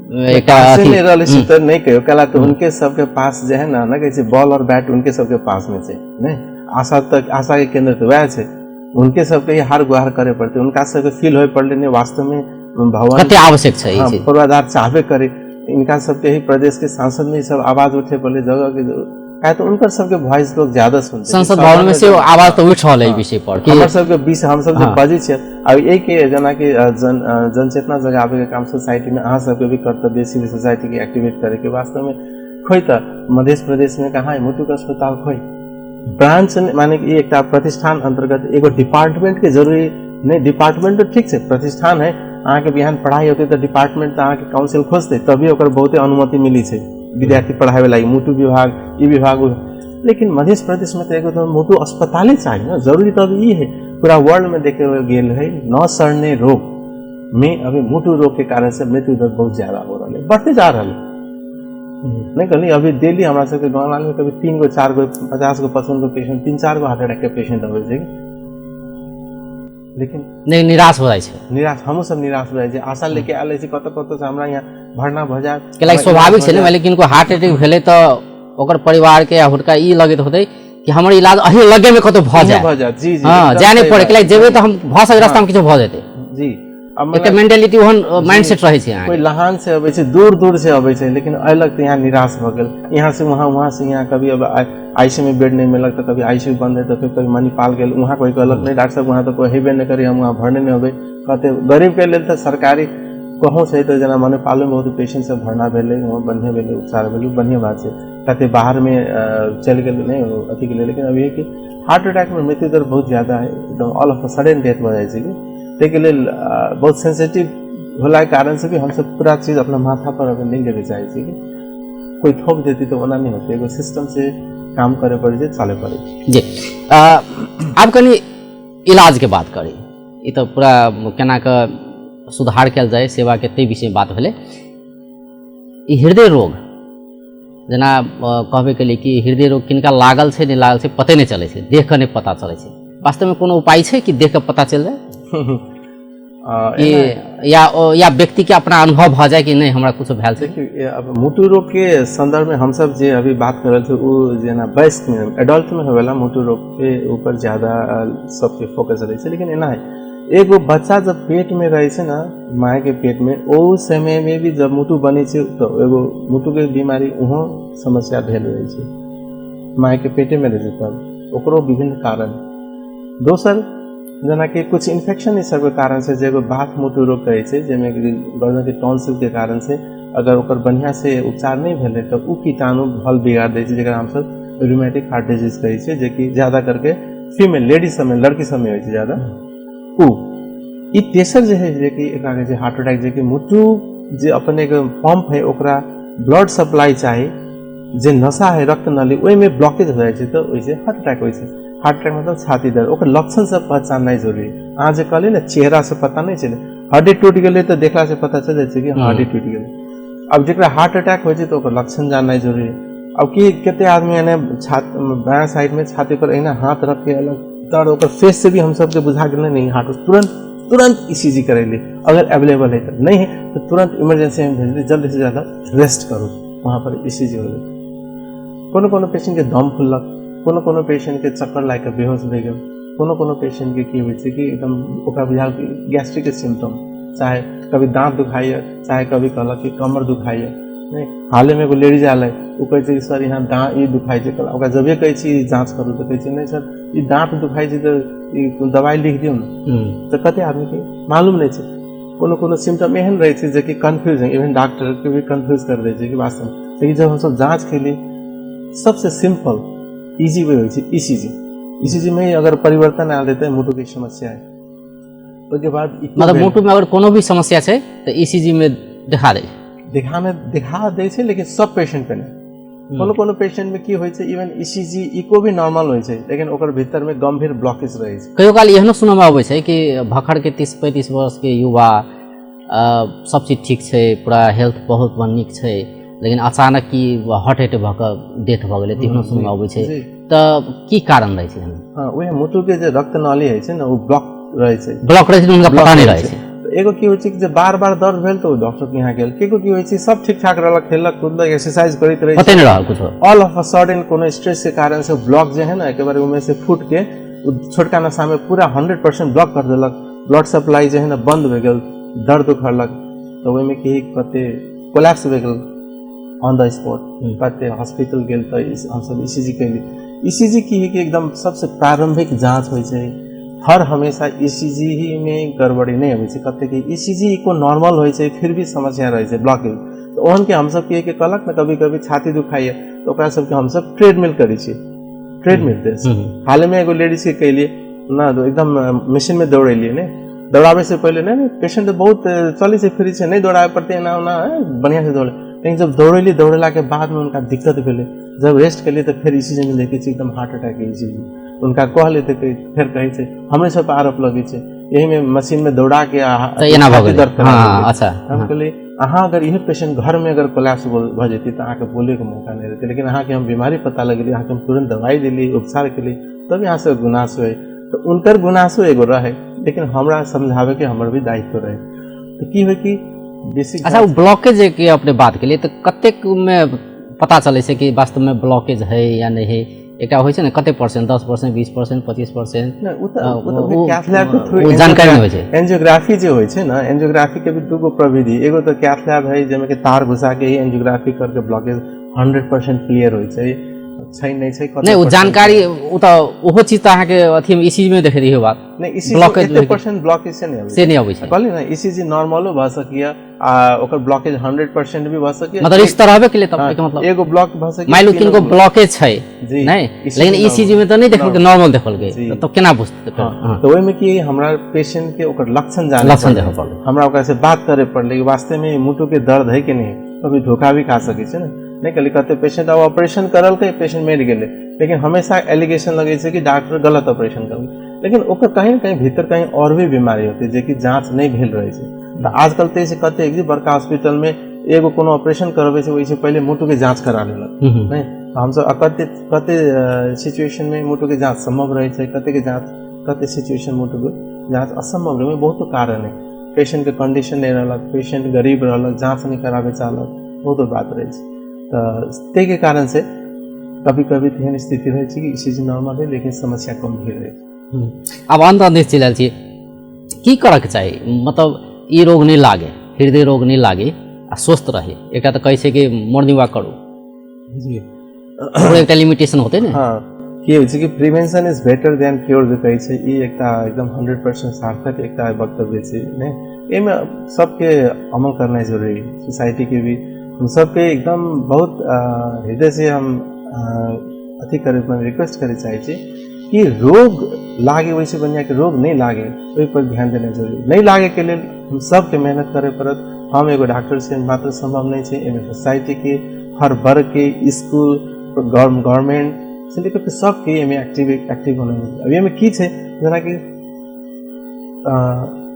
[SPEAKER 1] एकटा
[SPEAKER 2] आसे
[SPEAKER 1] अथी
[SPEAKER 2] नहि रहल छै तऽ नहि कहियो कला तऽ उनके सबके पास जे है ना, ना कहै छै बॉल और बैट उनके सबके पास में छै, नहि आशा तक, आशा के केंद्र तऽ वएह छै, उनके सबके ही हार गुहार करे पड़तै, उनका सबके फील होय पड़लै नहि वास्तव में भवन
[SPEAKER 1] कते आवश्यक छै ई
[SPEAKER 2] हाँ,
[SPEAKER 1] चीज।
[SPEAKER 2] पूर्वाधार चाहबे करे, इनका सबके ही प्रदेश के सांसद में ई सब आवाज उठे पड़ले जगह के, काहे तो उनकर सबके वॉइस लोग ज्यादा सुनते।
[SPEAKER 1] संसद भवन में से आवाज तऽ उठि रहल है एहि विषय पर कि
[SPEAKER 2] हमर सबके बीच हमसब जे
[SPEAKER 1] हाँ।
[SPEAKER 2] बजै छियै आ एहि के जेनाकि जनचेतना जगाबे के काम सोसाइटी में अहाँ सबके भी कर्तव्य सिविल सोसाइटी के एक्टिवेट करे के। वास्तव में खोइ तऽ मध्य प्रदेश में कहाँ है मुटु के अस्पताल, खोइ ब्रांच माने कि एकटा प्रतिष्ठान अंतर्गत एगो डिपार्टमेंट के जरूरी नहीं, डिपार्टमेंट तो ठीक छै, प्रतिष्ठान है, अहाँके बिहान पढ़ाई होतै तऽ डिपार्टमेंट तऽ अहाँके काउंसिल खोजतै तभी ओकर बहुते अनुमति मिली छै विद्यार्थी पढ़ावे लागि, मुटु विभाग ई विभाग उ। लेकिन मध्य प्रदेश में तो एगो तो मुटु अस्पताले चाहिए ना, जरूरी तो अभी ई है, पूरा वर्ल्ड में देखे हुए गेल है न सड़ने रोग में अभी मुटु रोग के कारण से मृत्यु दर बहुत ज्यादा हो रहा है, बढ़ते जा रहा है। नहीं कहली अभी डेली हमरा सबके गाँव में कभी 3 गो 4 गो 50 गो 55 गो पेशेंट, 3-4 गो हार्ट अटैक के पेशेंट अबै छै। लेकिन
[SPEAKER 1] नहि निराश हो जाइ छै,
[SPEAKER 2] निराश हमहूँ सब निराश हो जाइ छै, आशा लेके आयल छी कतऽ कतऽ से हमरा यहाँ भरना भऽ जायत,
[SPEAKER 1] कैलाकि स्वाभाविक छै ने, मानि लिअ किनको हार्ट अटैक भेलै तऽ ओकर परिवार के या हुनका ई लगैत होतै कि हमर इलाज अही लगे में कतौ भऽ जाय,
[SPEAKER 2] भऽ जायत, जी जी
[SPEAKER 1] हाँ
[SPEAKER 2] एकदम
[SPEAKER 1] जाय नहि
[SPEAKER 2] सही
[SPEAKER 1] पड़े,
[SPEAKER 2] बात।
[SPEAKER 1] कैलाकि जेबै तऽ हम भऽ सकै रास्ता में किछो भऽ जेतै,
[SPEAKER 2] जी अब
[SPEAKER 1] एकटा मेंटालिटी ओहन माइंडसेट रहै छै अहाँके।
[SPEAKER 2] कोई लहान से अबै छै, दूर दूर से अबै छै, लेकिन अयलक तऽ यहाँ निराश भऽ गेल, यहाँ से वहाँ, वहाँ से यहाँ, कभी अब आईसीयू में बेड नहीं मिलक तऽ कभी आईसीयू बंद है तऽ फिर कभी मणिपाल गेल, वहाँ कोई कहलक नहीं डॉक्टर साहब वहाँ तऽ कोई हेबे नहीं करी, हम वहाँ भरने नहीं होबै, कहते गरीब के लेल तऽ सरकारी कहूँ से तऽ जेना मणिपालो में बहुत पेशेंट सब भरना भेलै, वहाँ बढ़िआँ भेलै, उपचार भेलै, बढ़िआँ बात छै, कहते बाहर में चलि गेल नहीं अथी के लेल। लेकिन अभी कि हार्ट अटैक में मृत्यु दर बहुत ज्यादा है, एकदम ऑल ऑफ सडन डेथ भऽ जाइ छै कि ताहिके लेल बहुत सेंसिटिव होला के कारण से भी हमसब पूरा चीज अपना माथा पर अभी नहीं लेवे चाहे छी कि कोई थोप देती तो ओना नहीं होते, एगो सिस्टम से काम करे पड़े छै, चले पड़े छै।
[SPEAKER 1] जी आब कनी इलाज के बात करी, ई तऽ पूरा केना कऽ सुधार कयल जाय सेवा के ताहि विषय बात भेलै। ई हृदय रोग जेना कहबे केलियै कि हृदय रोग किनका लागल छै नहि लागल छै पते नहि चलै छै, देख कऽ नहि पता चलै छै, वास्तवमे कोनो उपाय छै कि देख कऽ पता चलि जाय कि या व्यक्ति के अपना अनुभव भऽ जाय कि नहि हमरा कुछ भेल छै?
[SPEAKER 2] देखियौ अब मुटु रोग के संदर्भ में हमसब जे अभी बात कर रहल छी ओ जेना वयस्क में एडल्ट में होवेला मुटु रोग के ऊपर ज्यादा सबके फोकस रहै छै, लेकिन एना है एगो बच्चा जब पेट में रहै छै ना माय के पेट में, ओ समय में भी जब मुटु बनै छै तऽ एगो मुटु के बीमारी ओहो समस्या भेल रहै छै, माय के पेटे में रहै छै तब ओकरो विभिन्न कारण। दोसर जेनाकि कुछ इन्फेक्शन ई सबके कारण से जे एगो बाथ मुटु रोग कहै छै, जाहिमे कि गर्दन के टॉन्सिल के कारण से अगर ओकर बढ़िआँ से उपचार नहि भेलै तऽ ओ कीटाणु भल बिगाड़ दै छै, जकरा हमसब रूमेटिक हार्ट डिजीज कहै छियै, जेकि ज्यादा करके फीमेल लेडीज सबमे लड़की सबमे होइ छै ज्यादा ओ। ई तेसर जे है जेकि एकरा कहै छै हार्ट अटैक, जेकि मुटु जे अपन एक पंप है ओकरा ब्लड सप्लाई चाही, जे नशा है रक्त नली ओहिमे ब्लॉकेज हो जाइ छै तऽ ओहिसँ हार्ट अटैक होइ छै। हार्ट अटैक मतलब छाती दर्द, ओकर लक्षण सब पहचाननाइ जरूरी। अहाँ जे कहलियै ने चेहरा से पता नहि चलै, हड्डी टूटि गेलै तऽ देखला से पता चलि जाइ छै कि हड्डी टूटि गेलै। अब जकरा हार्ट अटैक होइ छै तऽ ओकर लक्षण जाननाइ जरूरी। अब की कते आदमी एने बायाँ साइड में छाती पर एना हाथ रख के अलग दर्द, ओकर फेस से भी हम सबके बुझा गेलै नहीं हार्ट, तुरंत तुरंत ईसीजी करेली अगर अवेलेबल है तो, नहीं है तो तुरंत इमरजेंसी में भेज दी, जल्द से ज्यादा रेस्ट करू वहाँ पर ईसीजी हो जाए। कोनो कोनो पेशेंट के दम फुललक, कोनो कोनो पेशेंट के चक्कर लागि कऽ बेहोश भए गेल, कोनो कोनो पेशेंट के की होइ छै कि एकदम ओकरा बुझायल कि गैस्ट्रिक के सिम्टम, चाहे कभी दाँत दुखाइए, चाहे कभी कहलक कि कमर दुखाइए। नहीं हाले में एगो लेडीज आयल है, ओ कहै छै कि सर यहाँ दाँत ई दुखाइ छै, ओकरा जबे कहै छी जाँच करू तऽ कहै छै नहीं सर ई दाँत दुखाइ छै तऽ ई दवाइ लिख दियौ ने। तऽ कते आदमीके मालूम नहि छै, कोनो कोनो सिम्टम एहन रहै छै जेकि कन्फ्यूज है, इवन डॉक्टरके भी कन्फ्यूज कर दै छै कि वास्तवमे। लेकिन जब हमसब जाँच केली सबसे सिंपल इजी वे होइ छै ईसीजी। ईसीजी में अगर परिवर्तन आयल रहतै मुटु के समस्या है, ओहिके बाद
[SPEAKER 1] मतलब मुटु में अगर कोनो भी समस्या छै तऽ ईसीजी में देखा दै।
[SPEAKER 2] देखामे देखा दै छै, लेकिन सब पेशेंट पे नहि। कोनो कोनो पेशेंट में की होइ छै, इवन ईसीजी इको भी नॉर्मल होइ छै, लेकिन ओकर भीतर में गंभीर ब्लॉकेज रहै छै।
[SPEAKER 1] कहियो काल एहनो सुनयमे अबै छै कि भखड़के 30-35 वर्षके युवा सब चीज ठीक छै, पूरा हेल्थ बहुत नीक छै, लेकिन अचानक की हार्ट अटैक भऽ कऽ डेथ भऽ गेलै, तेहनो सुनयमे अबै छै। तऽ की कारण रहै छै?
[SPEAKER 2] हँ, उएह मुटुके जे रक्तनाली होइ छै ने, ओ ब्लॉक रहै छै।
[SPEAKER 1] ब्लॉक रहै छै, हुनका पता नहि रहै छै।
[SPEAKER 2] एगो की होइ छै कि जे बार बार दर्द भेल तऽ ओ डॉक्टर के यहाँ गेल। केगो की होइ छै, सब ठीक ठाक रहलक, खेललक कूदलक, एक्सरसाइज करैत रहै,
[SPEAKER 1] पते नहि रहल कुछो,
[SPEAKER 2] ऑल ऑफ अ सडन कोनो स्ट्रेस के कारण से ब्लॉक जे है ना, एक बार उमे से फूट के छोटका नशा में पूरा 100% ब्लॉक कर देलक, ब्लड सप्लाई जे है ना बंद भए गेल, दर्द उखड़लक, तऽ ओहिमे की कते कोलैप्स भए गेल ऑन the spot. कते हॉस्पिटल गेल तऽ हमसब ईसीजी कैली। ईसीजी की है कि एकदम सबसे प्रारंभिक जाँच होइ छै। हर हमेशा ईसीजी ही में गड़बड़ी नहि अबै छै। कते के ईसीजी इको नॉर्मल होइ छै, फिर भी समस्या रहै छै ब्लॉकेज। तऽ ओहन के हमसब की है कि कहलक ने कभी कभी छाती दुखाइए, तऽ ओकरा सबके हमसब ट्रेडमिल करै छी, ट्रेडमिल टेस्ट। हालमे एगो लेडीज के कैलिए ना, तो एकदम मशीन में दौड़ेलिए ने, दौड़ाबै से पहले नहीं पेशेंट बहुत चलै छै फिरै छै, नहीं दौड़ाबे पड़तै एना ओना, बढ़िया से दौड़े, लेकिन जब दौड़ेली, दौड़ेला के बाद में उनका दिक्कत भेलै, जब रेस्ट केलिए तऽ फेर ईसीजी में देखै छी एकदम हार्ट अटैक के ईसीजी। उनका कहले तऽ फेर कहै छै हमरे सब पर आरोप लगै छै, यही में मशीन में दौड़ा के
[SPEAKER 1] एना भऽ गेलै।
[SPEAKER 2] दर्द करा देलकै।
[SPEAKER 1] अच्छा।
[SPEAKER 2] हम कहलिए अहाँ अगर इहे पेशेंट घर में अगर कोलैप्स भऽ जेतै तऽ अहाँके बोलैके मौका नहि रहतै, लेकिन अहाँके हम बीमारी पता लगेली, अहाँके हम तुरंत दवाई देली, उपचार केली, तब यहाँ से गुनासो है। तऽ उनकर गुनासो एगो रहे, लेकिन हमरा समझाबैके हमर भी दायित्व रहे। तऽ की होइ कि बेसिक
[SPEAKER 1] अच्छा, ओ ब्लॉकेज के अपने बात केलिए, तऽ कतेक में पता चलै छै कि वास्तवमे ब्लॉकेज है या नहि है? एकटा होइ छै ने कते परसेंट, 10%, 20%, 25%?
[SPEAKER 2] नहि, ओ तऽ ओ तऽ कैथ लैब के थ्रू
[SPEAKER 1] ओ जानकारी नहि होइ छै।
[SPEAKER 2] एंजियोग्राफी जे होइ छै ने, एंजियोग्राफी के भी दूगो प्रविधि, एगो तऽ कैथ लैब है जाहिमे कि तार घुसा के ही एंजियोग्राफी करके ब्लॉकेज 100% क्लियर होइ छै, छै नहि छै
[SPEAKER 1] नहि, ओ जानकारी ओ तऽ ओहो चीज तऽ अहाँके अथी ईसीजी मे देखै रहियो बात।
[SPEAKER 2] नहि, ईसीजी एते परसेंट ब्लॉकेज से नहि अबै,
[SPEAKER 1] से नहि अबै छै।
[SPEAKER 2] कहली ने ईसीजी नॉर्मलो भऽ सकैया आ ओकर ब्लॉकेज 100% भी भऽ सकैया,
[SPEAKER 1] मतलब रिस्क तऽ रहबे केलै। तब एकर मतलब
[SPEAKER 2] एगो ब्लॉक भऽ सकैया,
[SPEAKER 1] मानि लू किनको ब्लॉकेज छै नहि, लेकिन ईसीजी में तऽ नहि देखलकै, नॉर्मल देखलकै, तऽ केना बुझतै?
[SPEAKER 2] तऽ ओहिमे की हमरा पेशेंट के ओकर लक्षण जानै,
[SPEAKER 1] लक्षण देखऽ पड़लै,
[SPEAKER 2] हमरा ओकरा से बात करे पड़लै कि वास्तव में मुटु के दर्द है कि नहीं। कभी धोखा भी खा सकै छै ने, नहि कहली कते पेशेंट अब ऑपरेशन करलकै, पेशेंट मरि गेलै, लेकिन हमेशा एलिगेशन लगै छै कि डॉक्टर गलत ऑपरेशन करलकै, लेकिन ओकर कहीं ने कहीं भीतर कहीं और भी बीमारी होतै जेकि जाँच नहि भेल रहै छै। तऽ आजकल तऽ से कते जे बड़का हॉस्पिटलमे एगो कोनो ऑपरेशन करबै छै, ओहिसँ पहिले मुटुके जाँच करा लेलक नहि। हमसब कते कते सिचुएशनमे मुटुके जाँच सम्भव रहै छै, कतेके जाँच कते सिचुएशन मुटुके जाँच असम्भव रहै, बहुतो कारण है, पेशेंटके कंडीशन नहि रहलक, पेशेंट गरीब रहलक, जाँच नहि कराबै चाहलक, बहुतो बात रहै छै। तऽ ताहिके कारण से कभी कभी एहन स्थिति रहै छै कि ईसीजी नॉर्मल है लेकिन समस्या गम्भीर रहै
[SPEAKER 1] छै। आब अन्त अन्त चलि आयल छी, की करऽके चाही मतलब ई रोग नहि लागे, हृदय रोग नहि लागे आ स्वस्थ रहे? एकटा तऽ कहै छै कि मॉर्निंग वॉक करू
[SPEAKER 2] जी,
[SPEAKER 1] ओकरो एकटा लिमिटेशन होतै ने।
[SPEAKER 2] हँ, की होइ छै कि prevention is better than cure जे कहै छै, ई एकटा एकदम 100% सार्थक एकटा वक्तव्य छै नहि। एहिमे सबके अमल करनाइ जरूरी, सोसाइटीके भी, हम सबके एकदम बहुत हृदय से हम अथी करे रिक्वेस्ट करे चाहै छी कि रोग लागे ओहिसँ बढ़िआँ कि रोग नहि लागे, ओहि पर ध्यान देनाइ जरूरी। नहि लागेके लेल हम सबके मेहनत करे पड़त। हम एगो डॉक्टर से मात्र सम्भव नहि छै, एहिमे सोसाइटीके हर वर्गके, स्कूल, गवर्नमेंट से लेकर के सबके एहिमे एक्टिव एक्टिव होना। अब एहिमे की छै, जेनाकि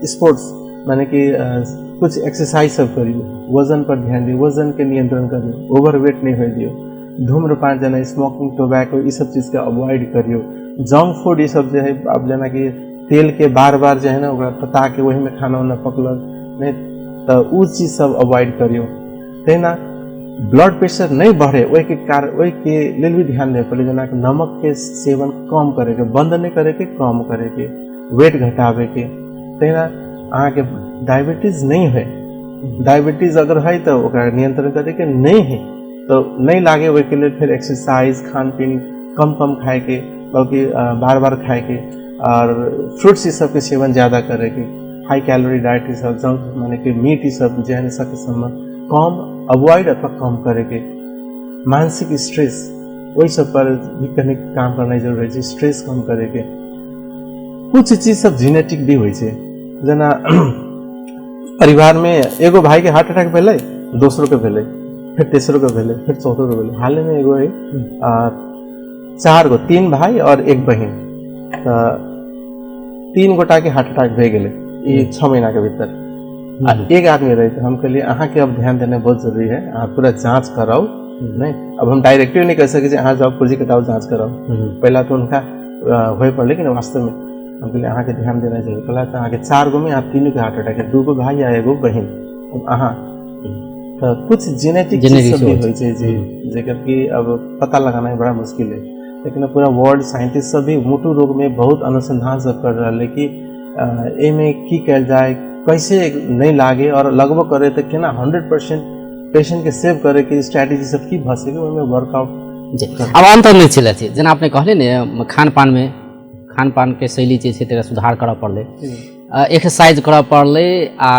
[SPEAKER 2] स्पोर्ट्स माने कि कुछ एक्सरसाइज सब करियौ, वजन पर ध्यान दियौ, वजन के नियंत्रण करियौ, ओवरवेट नहि होइ दियौ, धूम्रपान जेना स्मोकिंग, टोबैको ई सब चीजके अवॉइड करियौ, जंक फूड ई सब जे है आब जेनाकि तेल के बार बार जे है ना ओकरा तता के ओहिमे खाना उना पकलक नहि, तऽ ओ चीज सब अवॉइड करियौ। तहिना ब्लड प्रेशर नहि बढ़े ओहिके कारण ओहिके लेल भी ध्यान देबऽ पड़लै, जेनाकि नमकके सेवन कम करैके, बंद नहि करैके, कम करैके, वेट घटाबैके। तहिना अहाँके डायबिटीज नहि होइ, डायबिटीज अगर है तऽ ओकरा नियंत्रण करैके, नहि है तऽ नहि लागे ओहिके लेल फेर एक्सरसाइज, खान पीन कम कम खाइके, बल्कि बार बार खाइके, और फ्रूट्स ई सबके सेवन ज़्यादा करैके, हाई कैलोरी डाइट ई सब, जंक माने कि मीट ई सब जे है सकेसम्म कम अवॉइड अथवा कम करैके। मानसिक स्ट्रेस ओहि सब पर भी कनि काम करनाइ जरूरी छै, स्ट्रेस कम करैके। कुछ चीज सब जेनेटिक भी होइ छै, जेना परिवारमे एगो भाईके हार्ट अटैक भेलै, दोसरोके भेलै, फेर तेसरोके भेलै, फेर चौथोके भेलै। हालेमे एगो है 4 गो, 3 भाई और 1 बहिन, तऽ 3 गोटाके हार्ट अटैक भए गेलै ई 6 महीनाके भीतर। आ एक आदमी रहे, तऽ हम कहलियै अहाँके अब ध्यान देनाइ बहुत जरूरी है, अहाँ पूरा जाँच कराउ। नहीं अब हम डायरेक्टली नहीं कह सकै छी अहाँ जाउ पुर्जी कटाउ जाँच कराउ, पहिला तऽ हुनका होय पड़लै, लेकिन वास्तवमे हम कहलियै अहाँके ध्यान देनाइ जरूरी। कहला तऽ अहाँके 4 गो में अहाँ 3 के हार्ट अटैक है, 2 गो भाई आ 1 बहिन। अब अहाँ तऽ कुछ जेनेटिक चीज सब भी होइ छै जे जेकर कि अब पता लगाना बड़ा मुश्किल है, लेकिन पूरा वर्ल्ड साइंटिस्ट सब भी मोटू रोग में बहुत अनुसंधान सब कर रहल है कि एहिमे की कयल जाय, कैसे नहीं लागे और लगबो करे तऽ केना 100% पेशेंट के सेव करे के स्ट्रेटेजी सब की भऽ सके, ओहिमे वर्कआउट।
[SPEAKER 1] जी अब अंत में छलै जेना अपने कहले ने खान पान के शैली जे छै तकरा सुधार करऽ पड़लै, एक्सरसाइज करऽ पड़लै, आ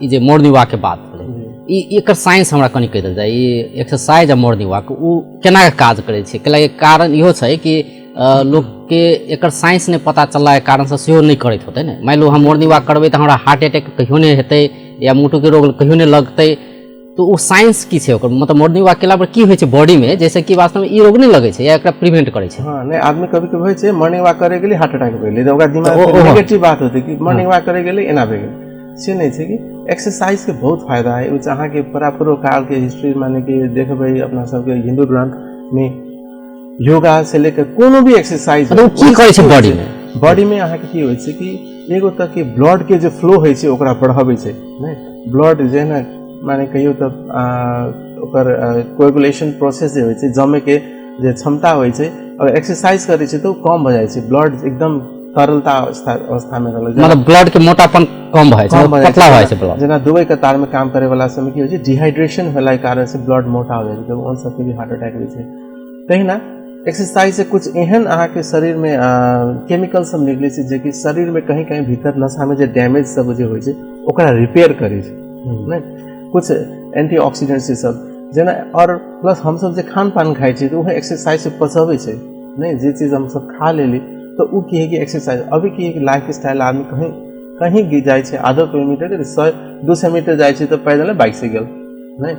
[SPEAKER 1] ई जे मॉर्निंग वॉक के बात भेलै, ई एकर साइंस हमरा कनि कहि देल जाय, ई एक्सरसाइज आ मॉर्निंग वॉक ओ केना काज करै छै? कैलाकि कारण इहो छै कि लोकके एकर साइंस नहि पता चललाके कारणसँ सेहो नहि करैत होतै ने। मानि लो हम मॉर्निंग वॉक करबै तऽ हमरा हार्ट अटैक कहियो नहि हेतै या मोटूके रोग कहियो नहि लगतै, तो ओ साइंस की छै ओकर? मतलब मॉर्निंग वॉक केला पर की होइ छै बॉडीमे जैसे कि वास्तवमे ई रोग नहि लगै छै या एकरा प्रिवेंट करै छै?
[SPEAKER 2] हाँ नहीं, आदमी कभी कभी होइ छै मॉर्निंग वॉक करे गेलै हार्ट अटैक भऽ गेलै, तऽ ओकरा दिमाग मे नेगेटिव बात होतै कि मॉर्निंग वॉक करे गेलै एना भऽ गेलै। से नहि छै कि एक्सरसाइज के बहुत फायदा है। ओ अहाँके पूरा पूर्व कालके हिस्ट्री माने कि देखबै अपना सबके हिंदू ग्रंथ में योगा से लेकर कोनो भी एक्सरसाइज
[SPEAKER 1] मतलब की करै छै बॉडी में?
[SPEAKER 2] बॉडी में अहाँके की होइ छै कि एगो तऽ कि ब्लड के जे फ्लो होइ छै ओकरा बढ़ाबै छै, नहि ब्लड जे ने माने कहियौ तऽ ओकर कोएगुलेशन प्रोसेस जे होइ छै, जमे के जे क्षमता होइ छै, अगर एक्सरसाइज करै छै तऽ ओ कम भऽ जाइ छै, ब्लड एकदम तरलता अवस्था में रहल,
[SPEAKER 1] मतलब ब्लड के मोटापन कम भऽ जाइ छै, पतला भऽ जाइ छै ब्लड।
[SPEAKER 2] जेना दुबई कतार में काम करे वाला सबमे की होइ छै डिहाइड्रेशन होला के कारण से ब्लड मोटा हो जाइ छै, तऽ ओन सबके भी हार्ट अटैक होइ छै। तहिना एक्सरसाइज से कुछ एहन अहाँके शरीर में केमिकल सब निकलै छै जेकि शरीर में कहीं कहीं भीतर नशा में जे डैमेज सब जे होइ छै ओकरा रिपेयर करै छै, नहि कुछ एंटीऑक्सीडेंट्स सब जेना। और प्लस हमसब जे खान पान खाइ छी तऽ ओहो एक्सरसाइज से पचबै छै, नहि जे चीज हमसब खा लेली तऽ ओ की है कि एक्सरसाइज। अभी की है कि लाइफ स्टाइल आदमी कहीं कहीं जाइ छै, आधो किलोमीटर 100-200 मीटर जाइ छै तऽ पैदल बाइक से गेल, नहि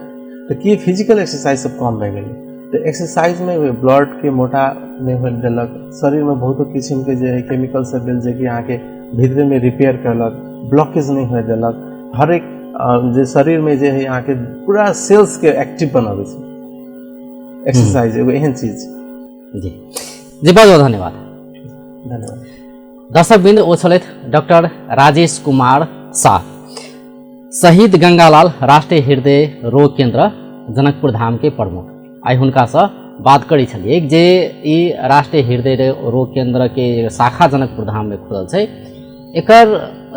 [SPEAKER 2] तऽ की फिजिकल एक्सरसाइज सब कम भए गेलै। तऽ एक्सरसाइज में ब्लड के मोटा नहि होय देलक, शरीर में बहुतो किसिम के जे केमिकल सब भेल जेकि अहाँके भीतर में रिपेयर करलक, ब्लॉकेज नहि होय देलक, हरेक जे शरीर में जे है अहाँके पूरा सेल्स के एक्टिव बनाबै छै एक्सरसाइज, एगो एहन चीज।
[SPEAKER 1] जी जी बहुत बहुत धन्यवाद।
[SPEAKER 2] धन्यवाद।
[SPEAKER 1] दर्शक बिंद ओ छलथि डॉक्टर राजेश कुमार शाह, शहीद गंगालाल राष्ट्रीय हृदय रोग केंद्र जनकपुर धाम के प्रमुख। आइ हुनकासँ बात करै छलियै जे ई राष्ट्रीय हृदय रोग केंद्र के शाखा जनकपुर धाम में खुलल छै, एकर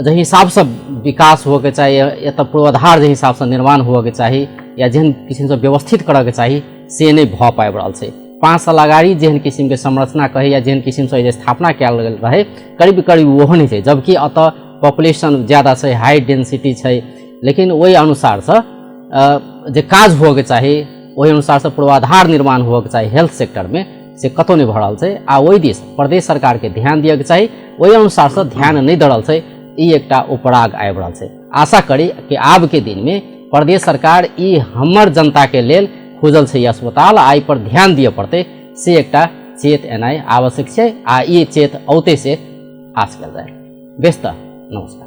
[SPEAKER 1] जाहि हिसाबसँ विकास होबऽके चाही, एतऽ पूर्वाधार जाहि हिसाबसँ निर्माण होबऽके चाही या जेहन किसिमसँ व्यवस्थित करऽके चाही से नहि भऽ पाबि रहल छै। 5 साल अगाडि जेहन किसिमके संरचना कही या जेहन किसिमसँ जे स्थापना कयल गेल रहै करीब करीब ओहो नहि छै, जबकि एतऽ पॉपुलेशन ज्यादा छै, हाई डेंसिटी छै, लेकिन ओहि अनुसारसँ जे काज होबऽके चाही ओहि अनुसारसँ पूर्वाधार निर्माण होबऽके चाही हेल्थ सेक्टरमे से कतहु नहि भऽ रहल छै। आ ओहि दिस प्रदेश सरकारके ध्यान दिअके चाही, ओहि अनुसारसँ ध्यान नहि दऽ रहल छै, ई एकटा उपराग आबि रहल छै। आशा करी कि आबके दिनमे प्रदेश सरकार ई हमर जनताके लेल खुजल छै अस्पताल, आ एहि पर ध्यान दिअ पड़तै, से एकटा चेत एनाइ आवश्यक छै, आ ई चेत औतै से आश कयल जाय। बेस तऽ नमस्कार।